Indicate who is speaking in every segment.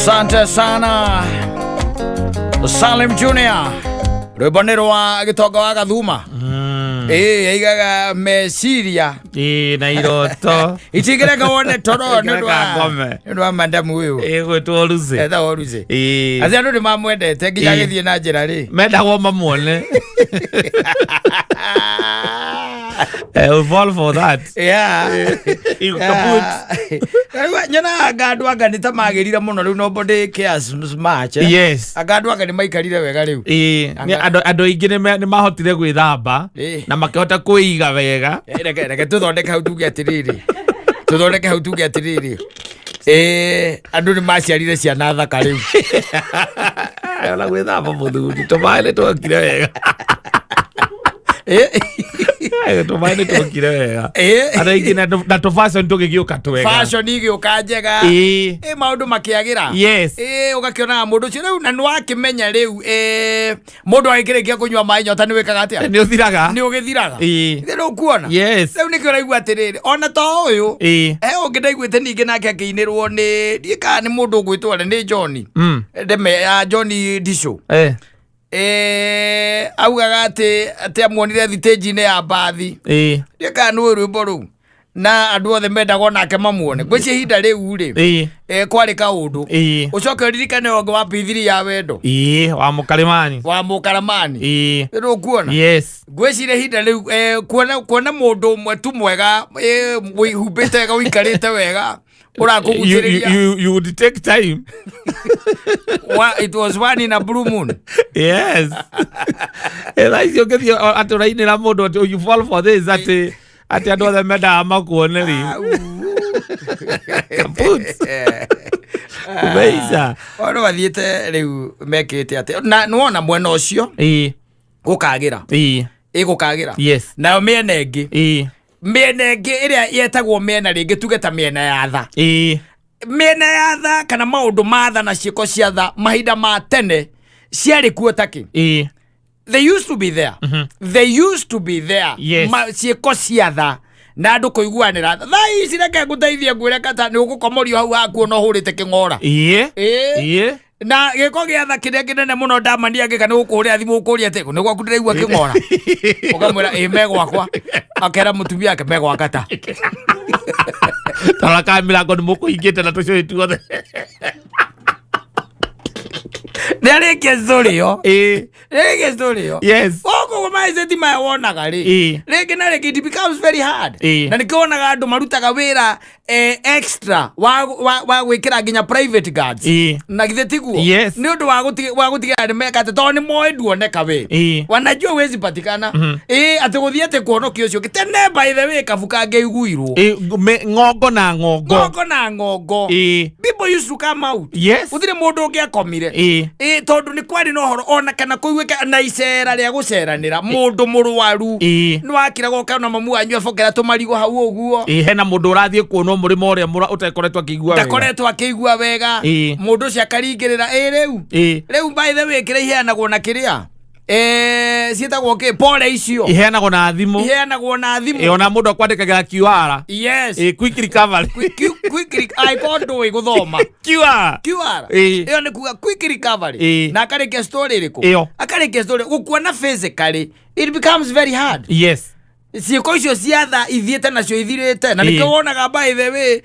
Speaker 1: Asante sana Salim Junior, rwĩmbo nĩ rwa gĩtonga wa Gathuma. Ĩĩ, aigaga meciria
Speaker 2: Ĩĩ, na iroto
Speaker 1: itigĩreka wone toro nĩ ũndũ wa
Speaker 2: Itingĩreka ngome.
Speaker 1: nĩ ũndũ wa mandamu ũyũ
Speaker 2: Ĩgwĩtwo Lucy.
Speaker 1: etagwo Lucy.
Speaker 2: Ĩĩ.
Speaker 1: Atĩ andũ nĩ mamwendete nginya
Speaker 2: Ĩĩ.
Speaker 1: agĩthiĩ na njĩra rĩ.
Speaker 2: Mendagwo mamuone. We fall for that. You kaput.
Speaker 1: Rĩu nyonaga anga andũ anga nĩ ta magĩrire mũno rĩu, nobody cares much, eh. Anga andũ anga nĩ maikarire wega rĩu.
Speaker 2: Ĩĩ,
Speaker 1: Anga-
Speaker 2: andũ aingĩ nĩ mahotire gwĩthamba na makĩhota kwĩiga wega.
Speaker 1: Reke tũthondeke hau tuge atĩrĩrĩ, tũthondeke hau tuge atĩrĩrĩ, andũ nĩ maciarire ciana thaka rĩu.
Speaker 2: Ona gwĩthamba, mũthuri, tũmaĩ nĩ twokire wega. Tũmaĩ nĩ twokire wega. Andũ aingĩ na tũ fashion tũgĩgĩũka twega.
Speaker 1: Fashion igĩũka njega. Maũndũ makĩagĩra. Ũgakĩonaga mũndũ ũcio rĩu na nĩwakĩmenya rĩu, mũndũ agĩkĩrĩkia kũnyua maĩ, nyota nĩ wĩkaga atĩa?
Speaker 2: Nĩ ũthiraga.
Speaker 1: Nĩ ũgĩthiraga. Rĩu ũkuona rĩu nĩkĩo ũraigua atĩrĩrĩ, ona to ũyũ, he ũngĩ ndaiguĩte ningĩ nake akĩinĩrwo nĩ ndiĩ kana nĩ mũndũ ũgwĩtwo rĩ nĩ John Ndeme ya John Disho. Augaga atĩ amuonire thitĩnji-inĩ ya mbathi. Ndiĩ kana nĩ rwĩmbo rũu na andũ othe mendaga onake mamuone. Ngwĩciria ihinda rĩu rĩ, kwarĩ kaũndũ. Ũcoke ũririkane ũngĩ wa P3 ya wendo.
Speaker 2: Ĩĩ, wa mũkarimani.
Speaker 1: Wa mũkaramani. Rĩu ũkuona ngwĩciria ihinda rĩu, kuona mũndũ ũmwe tu mwega, wĩhumbĩte wega, ũikarĩte wega, ũrakũgucĩrĩria.
Speaker 2: You would take time.
Speaker 1: It was one in a blue moon.
Speaker 2: Yes. Thaa ici ũngĩthiĩ atĩ ũrainĩra mũndũ atĩ you fall for this, atĩ andũ othe mendaga makuone rĩ. Kaput. Umeisha.
Speaker 1: Ono mathiĩte rĩu mekĩte atĩ na nĩwona mwena ũcio gũkagĩra. Ĩgũkagĩra. Nayo mĩena ĩngĩ, mĩena ĩngĩ ĩrĩa yetagwo mĩena rĩngĩ, tuge ta mĩena ya tha, mĩena ya tha kana maũndũ ma tha na ciĩko cia tha mahinda ma tene ciarĩ kuo takĩ. They used to be there. They used to be there. Ciĩko cia tha na andũ kũiguanĩra tha. Thaa ici reke ngũteithie ngwĩre kata nĩ ũgũkomorio hau haku ona ũhũrĩte kĩng'ora. Na gĩko gĩa tha kĩrĩa kĩnene mũno ndamania ngĩka nĩ gũkũhũrĩra thimũ ũkũria atĩ nĩ gwaku ndĩraigua kĩng'ora, ũkamwĩra ĩ me gwakwa, akera mũtumia ake me gwa kata.
Speaker 2: Tarora kana mĩrango nĩ mũkũhingĩte na tũcũĩ tuothe.
Speaker 1: Nĩ arĩkia story ĩyo. Rĩngĩ story ĩyo. Koguo maiceti maya wonaga rĩ, rĩngĩ na rĩngĩ it becomes very hard. Na nĩkĩo wonaga andũ marutaga wĩra, extra wa gwĩkĩra nginya private guards. Na githĩ tiguo?
Speaker 2: Yes.
Speaker 1: Nĩ ũndũ wa gũtigĩrĩra nĩ meka atĩ tondũ nĩ moĩ nduoneka we. Wanajua huwezi patikana. Atĩ gũthiĩ atĩ kuonokia ũcio ũngĩ tene, by the way, kabu kangĩiguirwo.
Speaker 2: Ĩĩ, ng'ongo na ng'ongo.
Speaker 1: Ng'ongo na ng'ongo. People used to come out. Gũtirĩ mũndũ ũngĩ akomire. Ĩĩ, tondũ nĩ kwarĩ na ũhoro ona kana kũiguĩka na icera rĩa gũceranĩra mũndũ mũrwaru. Nĩ wakiraga ũkona mamu wanyu abokera tũmarigũ hau ũguo.
Speaker 2: Ĩĩ, hena mũndũ ũrathiĩ kuonwo mũrĩmo ũrĩa ũtekoretwo akĩigua wega.
Speaker 1: Ndakoretwo akĩigua wega. Mũndũ ũcio akaringĩrĩra ĩ rĩu. Rĩu by the way, kĩrĩa iheanagwo na kĩrĩa, ciĩtagwo kĩ, pole icio.
Speaker 2: Iheanagwo na thimũ.
Speaker 1: Iheanagwo na thimũ.
Speaker 2: Ona mũndũ akwandĩkagĩra QR. Ĩĩ, quick recovery.
Speaker 1: Quick angĩkorwo ndũĩ gũthoma.
Speaker 2: QR.
Speaker 1: QR. Ĩyo nĩ kuga quick recovery. Na akarĩkia story ĩrĩkũ?
Speaker 2: Ĩyo.
Speaker 1: Akarĩkia story gũkuona physically, it becomes very hard. Ciĩko icio cia tha ithiĩte nacio ithirĩte na nĩkĩo wonaga, by the way,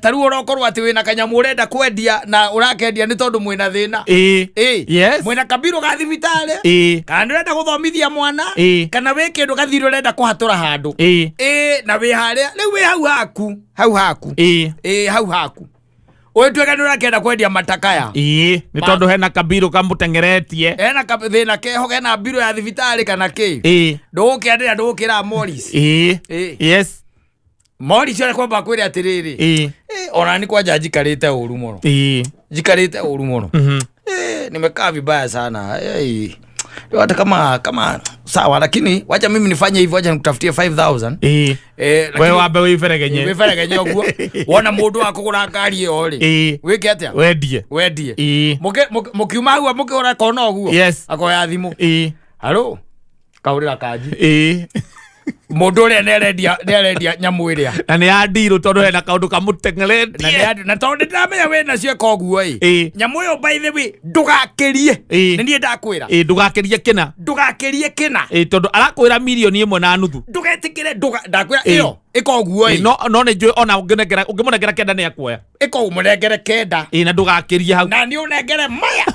Speaker 1: ta rĩu ũrokorwo atĩ wĩna kanyamũ ũrenda kwendia na ũrakendia nĩ tondũ mwĩna thĩna. Mwĩna kabirũ ga thibitarĩ, kana nĩ ũrenda gũthomithia mwana, kana wĩ kĩndũ gathirĩ ũrenda kũhatũra handũ. Na wĩ harĩa rĩu wĩ hau haku, hau haku. Hau haku ũgĩtuĩka nĩ ũrakĩenda kwendia matakaya.
Speaker 2: Ĩĩ, nĩ tondũ hena kabirũ kamũteng'eretie.
Speaker 1: Hena thĩna keho, kena mbirũ ya thibitarĩ kana kĩ. Ndũgũkĩanĩra, ndũgũkĩra Morris. Morris ũrĩa kwamba kwĩre atĩrĩrĩ, ona ni kwanja njikarĩte ũru mũno. Njikarĩte ũru mũno. Nimekaa vibaya sana. Hata kama sawa, lakini wacha mimi nifanye hivyo, wacha nikutafutie 5000.
Speaker 2: We wambe wĩberegenye.
Speaker 1: Wĩberegenye ũguo wona mũndũ wa kũgũra ngari ĩyo rĩ, wĩke atĩa?
Speaker 2: Wendie.
Speaker 1: Wendie. Mũkiuma hau mũkĩhũra kona ũguo, akoya thimũ, haro kahũrĩra kanji. Mũndũ ũrĩa nĩarendia nĩarendia nyamũ ĩrĩa.
Speaker 2: Na nĩ ya ndirũ tondũ hena kaũndũ
Speaker 1: Na
Speaker 2: kamũteng'eretie.
Speaker 1: Na tondũ nĩndĩramenya wĩ nacio koguo ĩ. Nyamũ ĩyo, by the way, ndũgakĩrie. Nĩ niĩ ndakwĩra.
Speaker 2: Ĩ, ndũgakĩrie kĩna.
Speaker 1: Ndũgakĩrie kĩna.
Speaker 2: Ĩ, tondũ arakwĩra 1.5 million.
Speaker 1: Ndũgetĩkĩre, ndakwĩra ĩyo ĩka ũguo.
Speaker 2: Ĩ,
Speaker 1: Ĩ.
Speaker 2: no nĩ njũĩ ona ũngĩmũnengera 9 nĩ akuoya.
Speaker 1: Ĩka ũmũnengere 9.
Speaker 2: Ĩ, na ndũgakĩrie hau.
Speaker 1: Na nĩ ũnengere maya.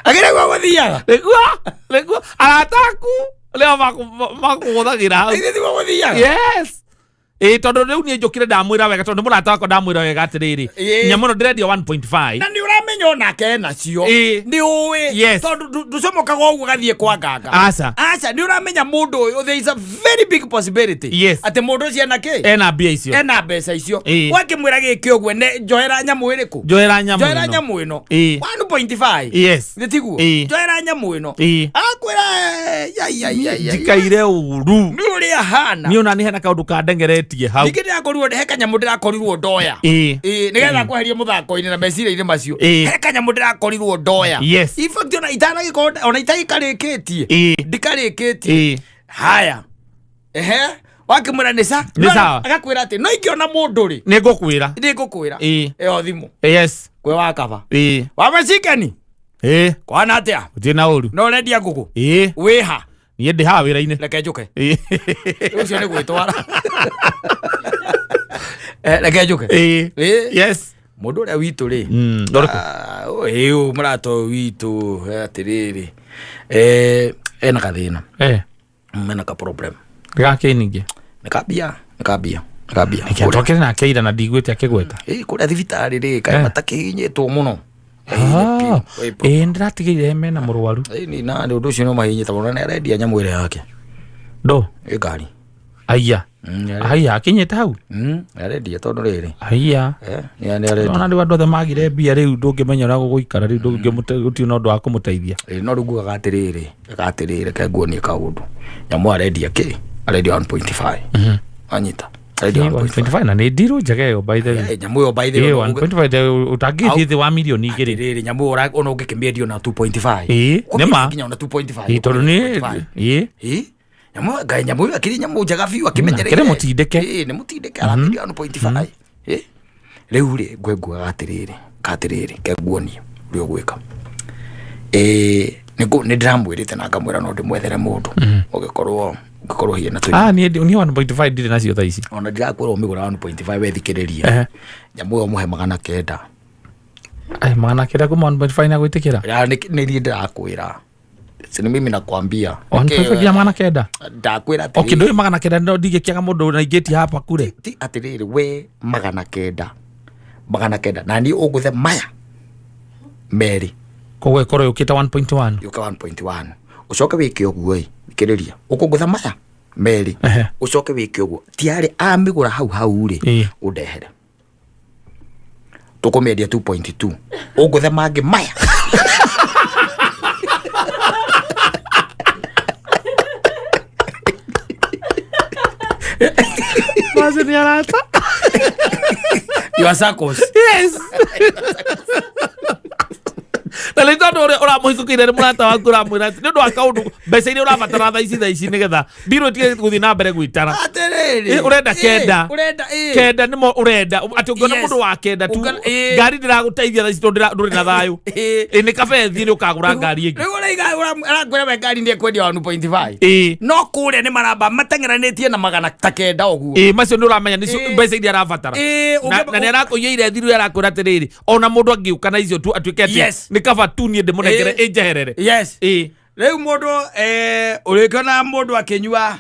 Speaker 1: Agĩrĩ guo gũthiaga.
Speaker 2: Nĩguo arata aku rĩo makũgũthagĩra hau.
Speaker 1: Githĩ tiguo gũthiaga?
Speaker 2: Yes, ĩ, tondũ rĩu niĩ njũkire ndamwĩra wega, tondũ nĩ mũrata wakwa, ndamwĩra wega atĩrĩrĩ, nyamũ ĩno ndĩrendia 1.5.
Speaker 1: Na nĩ ũramenya onake enacio. Nĩ ũĩ. Tondũ ndũcomokaga ũguo gathiĩ kwa nganga.
Speaker 2: Aca.
Speaker 1: Aca, nĩ ũramenya mũndũ ũyũ, there is a very big possibility atĩ mũndũ ũcio ena kĩ?
Speaker 2: Ena mbia icio.
Speaker 1: Ena mbeca icio. Wakĩmwĩra gĩkĩ ũguo, njoera nyamũ ĩrĩkũ?
Speaker 2: Njoera nyamũ
Speaker 1: Njoera
Speaker 2: ĩno.
Speaker 1: nyamũ ĩno. 1.5. Nĩ tiguo? Njoera nyamũ ĩno. Akwĩra ya ya ya ya.
Speaker 2: Njikaire ũru.
Speaker 1: Nĩ ũrĩa hana.
Speaker 2: Niĩ ona nĩ hena kaũndũ kandengeretie hau.
Speaker 1: Ningĩ ndĩrakorirwo he kanyamũ ndĩrakorirwo ndoya. Ĩ, nĩgetha kweheria mũthako-inĩ na meciria-inĩ macio. He kanyamũ ndĩrakorirwo ndoya. In fact, ona itanagĩkorwo ona itagĩkarĩkĩtie. Ndikarĩkĩtie. Haya, ehe, wakĩmwĩra nĩ sa
Speaker 2: Nĩ sawa.
Speaker 1: Agakwĩra atĩ no ingĩona mũndũ rĩ,
Speaker 2: Nĩ ngũkwĩra.
Speaker 1: Nĩ ngũkwĩra. Ĩyo thimũ kwĩ wakaba wa macikeni. Kwana atĩa?
Speaker 2: Gũtirĩ na ũru.
Speaker 1: No ũrendia ngũkũ? Wĩha?
Speaker 2: Niĩ ndĩ haha wĩra-inĩ.
Speaker 1: Reke njũke. Ũcio nĩ gwĩtwara. Reke njũke. Mũndũ ũrĩa witũ rĩ,
Speaker 2: Ndũrĩkũ?
Speaker 1: Ah, ĩĩ, ũyũ mũrata ũyũ witũ, atĩrĩrĩ, ena gathĩna. Ena ka problem.
Speaker 2: Gake ningĩ?
Speaker 1: Nĩ kambia, nĩ kambia, nĩ kambia.
Speaker 2: Twakĩrĩ nake ira na ndiguĩte akĩgweta.
Speaker 1: Ĩ, kũrĩa thibitarĩ rĩ, kaĩ matakĩhinyĩtwo mũno.
Speaker 2: Ah, ĩ, ndĩratigĩire mena mũrwaru.
Speaker 1: Ĩ, na nĩ ũndũ ũcio no mahinyĩte mũno, na nĩ arendia nyamũ ĩrĩa yake.
Speaker 2: Ndo?
Speaker 1: Ĩ, ngari.
Speaker 2: Aya. Aya, akinyĩte hau.
Speaker 1: Nĩ arendia tondũ rĩrĩ,
Speaker 2: Aya.
Speaker 1: Nĩ arendia.
Speaker 2: Ona rĩu andũ othe magire mbia, rĩu ndũngĩmenya ũrĩa gũgũikara, rĩu gũtirĩ na ũndũ wa kũmũteithia.
Speaker 1: Ĩ, no rĩu ngugaga atĩrĩrĩ, reka atĩrĩrĩ, reke nguonie kaũndũ. Nyamũ arendia kĩ? Arendia 1.5. Anyita, arendia 1.5.
Speaker 2: 1.5, na nĩ ndirũ njega ĩyo, by the way.
Speaker 1: Nyamũ ĩyo, by the way,
Speaker 2: 1.5 ũtangĩthiĩ thĩ wa 2 mirioni.
Speaker 1: Atĩrĩrĩ, nyamũ ĩyo ona ũngĩkĩmĩendia ona 2.5.
Speaker 2: Ĩ, nĩ ma.
Speaker 1: Nginya ona 2.5.
Speaker 2: Ĩ, tondũ nĩ
Speaker 1: 2.5.
Speaker 2: Ĩ.
Speaker 1: Ĩ, nyamũ ngai, nyamũ ĩyo akĩrĩ nyamũ njega biũ, akĩmenyereire.
Speaker 2: Akĩrĩ mũtindĩke.
Speaker 1: Ĩ, nĩ mũtindĩke, arakĩria 1.5. Ĩ, rĩu rĩ, ngwenguaga atĩrĩrĩ, katĩrĩrĩ, kenguonie ũrĩa ũgwĩka. Ĩ, nĩ ndĩramwĩrĩte na ngamwĩra no ndĩmwethere mũndũ ũngĩkorwo hihi na tũ
Speaker 2: Ah, niĩ 1.5 ndirĩ nacio thaa ici.
Speaker 1: Ona ndirakwĩra ũmĩgũra 1.5, wethikĩrĩria. Nyamũ ĩyo mũhe 900.
Speaker 2: Ai, 900 kuma 1.5 na gwĩtĩkĩra?
Speaker 1: Ya, nĩ niĩ ndĩrakwĩra. Si ni mimi nakwambia.
Speaker 2: 1.5 nginya 900?
Speaker 1: Ndakwĩra.
Speaker 2: Okay, ndũĩ 900 no ndingĩkĩaga mũndũ na ingĩtia hapa kure.
Speaker 1: Ti atĩrĩrĩ, we 900, 900, na niĩ ũngũthe maya merĩ.
Speaker 2: Koguo ĩkorwo yũkĩte 1.1.
Speaker 1: Yũke 1.1, ũcoke wĩke ũguo. Ĩ, thikĩrĩria, ũkũngũtha maya merĩ, ũcoke wĩke ũguo, tiarĩ amĩgũra hau hau rĩ, ũndehere, tũkũmĩendia 2.2, ũngũthe mangĩ maya.
Speaker 2: Macio nĩ arata.
Speaker 1: Your circles.
Speaker 2: Yes, na nĩ tondũ ũrĩa ũramũhikũkĩire nĩ mũrata waku, ũramwĩra atĩ nĩ ũndũ wa kaũndũ, mbeca iria ũrabatara thaa ici nĩgetha mbirũ ĩtige gũthiĩ na mbere gwĩtara.
Speaker 1: Atĩrĩrĩ.
Speaker 2: Ĩ, ũrenda 9.
Speaker 1: Ũrenda, ĩ.
Speaker 2: 9 nĩmo ũrenda, atĩ ũngĩona mũndũ wa 9 tu. Ngari ndĩragũteithia thaa ici tondũ ndũrĩ na thayũ. Ĩ, nĩ kaba ĩthiĩ, nĩ ũkagũra ngari ĩngĩ.
Speaker 1: Rĩu ũraiga arakwĩra we ngari nĩ ekwendia 1.5. No kũrĩa nĩ maramba mateng'eranĩtie na 900 ũguo.
Speaker 2: Ĩ, macio nĩ ũramenya nĩcio mbeca iria arabatara. Na nĩ arakũiyĩire thiru, arakwĩra atĩrĩrĩ, ona mũndũ angĩũka na icio tu atuĩke atĩ nĩ kaba tu niĩ ndĩmũnengere ĩnjeherere.
Speaker 1: Rĩu mũndũ, ũrĩkĩona mũndũ akĩnyua,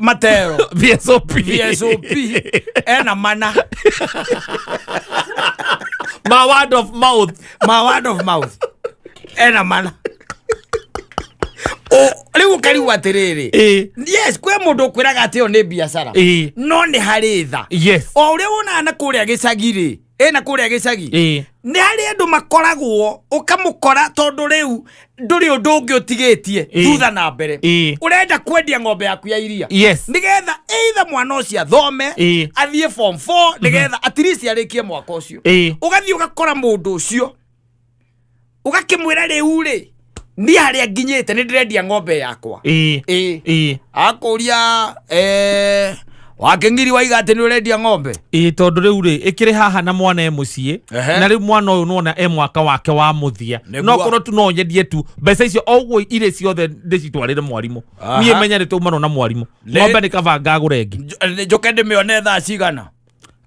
Speaker 1: matero.
Speaker 2: VSOP.
Speaker 1: VSOP ena mana.
Speaker 2: Ma word of mouth.
Speaker 1: Ma word of mouth ena mana. Rĩu ũkarigwo atĩrĩrĩ, yes, kwĩ mũndũ ũkwĩraga atĩ ĩyo nĩ biacara, no nĩ harĩ tha. O ũrĩa wonaga na kũrĩa gĩcagi rĩ, ĩna kũrĩa gĩcagi, nĩ harĩ andũ makoragwo ũkamũkora, tondũ rĩu ndũrĩ ũndũ ũngĩ ũtigĩtie thutha na mbere. Ũrenda kwendia ng'ombe yaku ya iria nĩgetha either mwana ũcio athome, athiĩ form 4, nĩgetha at least arĩkie mwaka ũcio. Ũgathiĩ ũgakora mũndũ ũcio. Ũgakĩmwĩra rĩu rĩ, niĩ harĩa nginyĩte nĩ ndĩrendia ng'ombe yakwa.
Speaker 2: Ĩĩ.
Speaker 1: Ĩĩ.
Speaker 2: Ĩĩ.
Speaker 1: Akũria wakĩngiri waiga atĩ nĩ ũrendia ng'ombe.
Speaker 2: Ĩĩ, tondũ rĩu rĩ, ĩkĩrĩ haha na mwana e mũciĩ. Na rĩu mwana ũyũ nĩwona e mwaka wake wa mũthia. No korwo tu no nyendie tu mbeca icio o ũguo irĩ ciothe ndĩcitwarĩre mwarimũ. Niĩ menye nĩ taumanwo na mwarimũ. Ng'ombe nĩ kaba ngagũra ĩngĩ.
Speaker 1: Njũke ndĩmĩone thaa cigana?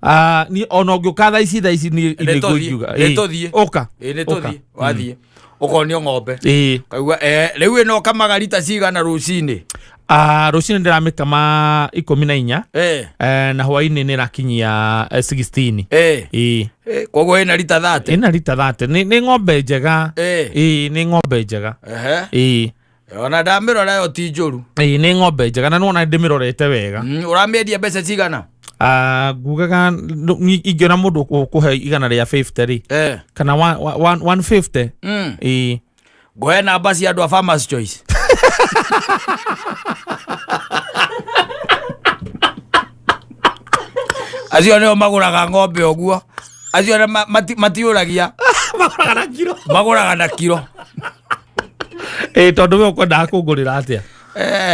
Speaker 2: Ah, niĩ ona ũngĩũka thaa ici niĩ
Speaker 1: Nĩ tũthiĩ,
Speaker 2: nĩngũingiuga.
Speaker 1: nĩ tũthiĩ.
Speaker 2: Ũka.
Speaker 1: Ĩĩ, nĩ
Speaker 2: Ũka.
Speaker 1: tũthiĩ. Wathiĩ ũkonio ng'ombe.
Speaker 2: Ĩĩ.
Speaker 1: Kaigua rĩu ĩno ũkamaga rita cigana rũcinĩ?
Speaker 2: Ah, rũcinĩ ndĩramĩkama 14. Na hwainĩ nĩ ĩrakinyia 16. Ĩĩ.
Speaker 1: Koguo ĩna rita 30.
Speaker 2: Ĩna rita 30. Nĩ ng'ombe njega. Ĩĩ, nĩ ng'ombe njega. Ĩĩ.
Speaker 1: Ona ndamĩrora ĩyo ti njũru.
Speaker 2: Ĩĩ, nĩ ng'ombe njega na nĩwona ndĩmĩrorete wega.
Speaker 1: Ũramĩendia mbeca cigana?
Speaker 2: Ah, ngugaga ingĩona mũndũ ũkũhe 150 rĩ, kana 150. Ĩĩ.
Speaker 1: Ngũhe namba cia andũ a Farmers Choice. Acio nĩo magũraga ng'ombe ũguo. Acio nĩ matiũragia.
Speaker 2: Magũraga na kiro.
Speaker 1: Magũraga na kiro.
Speaker 2: Ĩĩ, tondũ we ũkwendaga kũngũrĩra atĩa?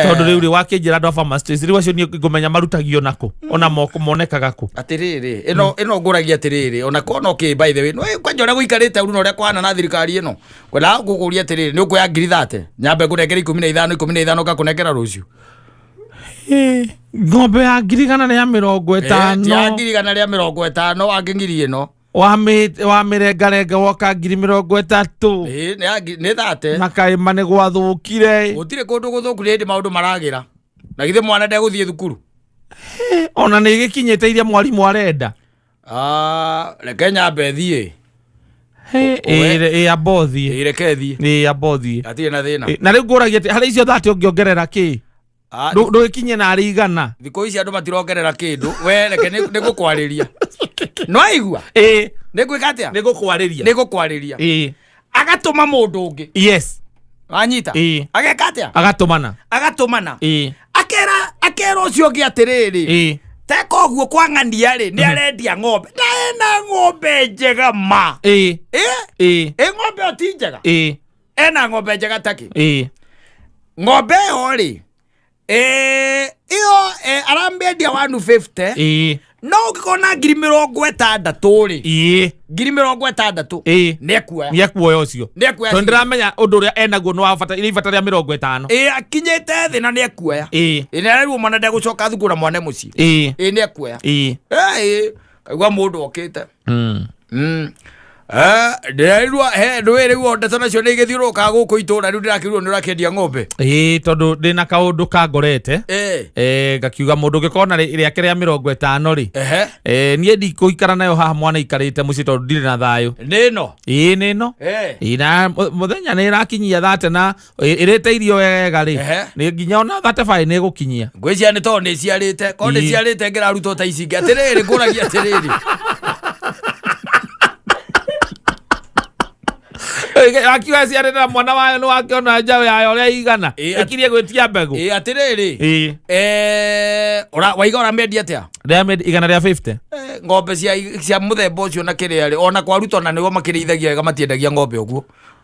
Speaker 2: Tondũ rĩu rĩ, wakĩnjĩra andũ a Farmers Choice rĩu acio niĩ ngũmenya marutagio nakũ, ona moko monekaga kũ?
Speaker 1: Atĩrĩrĩ, ĩno ngũragia atĩrĩrĩ, ona kona kĩ, by the way, no kwanja ũrĩa gũikarĩte ũru na ũrĩa kũhana na thirikari ĩno, kwendaga gũkũria atĩrĩrĩ, nĩ ũkuoya ngiri 30 nyambe ngũnengere 15, 15 ngakũnengera rũciũ.
Speaker 2: Ĩ, ng'ombe ya 150?
Speaker 1: Ti ya 150, wangĩ ngiri ĩno.
Speaker 2: Wamĩrengarenga woka 30,000.
Speaker 1: Ĩ, nĩ 30.
Speaker 2: Na kaĩma nĩ gwathũkire.
Speaker 1: Gũtirĩ kũndũ gũthũku, nĩ hĩndĩ maũndũ maragĩra, na githĩ mwana ndegũthiĩ thukuru?
Speaker 2: Ona nĩ ĩgĩkinyĩte iria mwarimũ arenda.
Speaker 1: Ah, reke nyambe thiĩ.
Speaker 2: Ĩ, amba ũthiĩ.
Speaker 1: Ĩ, reke thiĩ.
Speaker 2: Ĩ, amba ũthiĩ.
Speaker 1: Hatirĩ na thĩna.
Speaker 2: Ĩ, na rĩu ngũragia atĩ harĩ icio 30 ũngĩongerera kĩ?
Speaker 1: Ah,
Speaker 2: Ndũgĩkinye narĩ 100.
Speaker 1: Thikũ ici andũ matirongerera kĩndũ. We reke nĩ ngũkwarĩria, no aigua.
Speaker 2: Ĩ.
Speaker 1: Nĩ ngwĩka atĩa?
Speaker 2: Nĩ ngũkwarĩria.
Speaker 1: Nĩ ngũkwarĩria.
Speaker 2: Ĩ.
Speaker 1: Agatũma mũndũ ũngĩ. Wanyita?
Speaker 2: Ĩ.
Speaker 1: Ageka atĩa?
Speaker 2: Agatũmana.
Speaker 1: Agatũmana.
Speaker 2: Ĩ.
Speaker 1: Akera ũcio ũngĩ atĩrĩrĩ, teka ũguo kwa ng'ania rĩ, nĩ arendia ng'ombe na ena ng'ombe njega ma. Ĩ. Ĩ, ng'ombe ĩyo ti njega?
Speaker 2: Ĩ.
Speaker 1: Ena ng'ombe njega takĩ.
Speaker 2: Ĩ.
Speaker 1: Ng'ombe ĩyo rĩ, ĩyo aramĩendia 150. No ũngĩkorwo na 60,000 rĩ, 60,000, nĩ ekuoya.
Speaker 2: Nĩ ekuoya ũcio.
Speaker 1: Nĩ ekuoya.
Speaker 2: Tondũ ndĩramenya ũndũ ũrĩa enaguo nĩ wa bata, nĩ ibata rĩa 50.
Speaker 1: Ĩ, akinyĩte thĩ na nĩ ekuoya. Ĩ, nĩ arerirwo mwana ndegũcoka thukuru na mwana e mũciĩ. Ĩ, nĩ ekuoya. Ĩ, kaigua mũndũ okĩte. Ndĩrerirwo he ndũĩ rĩu ndeto nacio nĩ igĩthiũrũrũkaga gũkũ itũra, rĩu ndĩrakĩrirwo nĩ ũrakĩendia ng'ombe.
Speaker 2: Ĩ, tondũ ndĩna kaũndũ kangorete. Ngakiuga mũndũ ũngĩkorwo na rĩake rĩa 50 rĩ, niĩ ndikũikara nayo haha mwana aikarĩte mũciĩ tondũ ndirĩ na thayũ.
Speaker 1: Nĩ ĩno?
Speaker 2: Ĩ, nĩ ĩno. Ĩ, na mũthenya nĩ ĩrakinyia 30 na ĩrĩte irio wega rĩ, nĩ nginya ona 35 nĩ ĩgũkinyia.
Speaker 1: Ngwĩciria nĩ tondũ nĩ ciarĩte, korwo nĩ ciarĩte ngĩrarutwo ta ici ingĩ. Atĩrĩrĩ, ngũragia atĩrĩrĩ,
Speaker 2: Akiuga ciarĩte na mwana wayo nĩ wakĩona njaũ yayo ũrĩa igana. Ĩkirie gwĩtia mbegũ.
Speaker 1: Ĩ, atĩrĩrĩ, waiga ũramĩendia atĩa?
Speaker 2: 150.
Speaker 1: Ng'ombe cia mũthemba ũcio na kĩrĩa rĩ, ona kwa Ruto na nĩguo makĩrĩithagia wega, matiendagia ng'ombe ũguo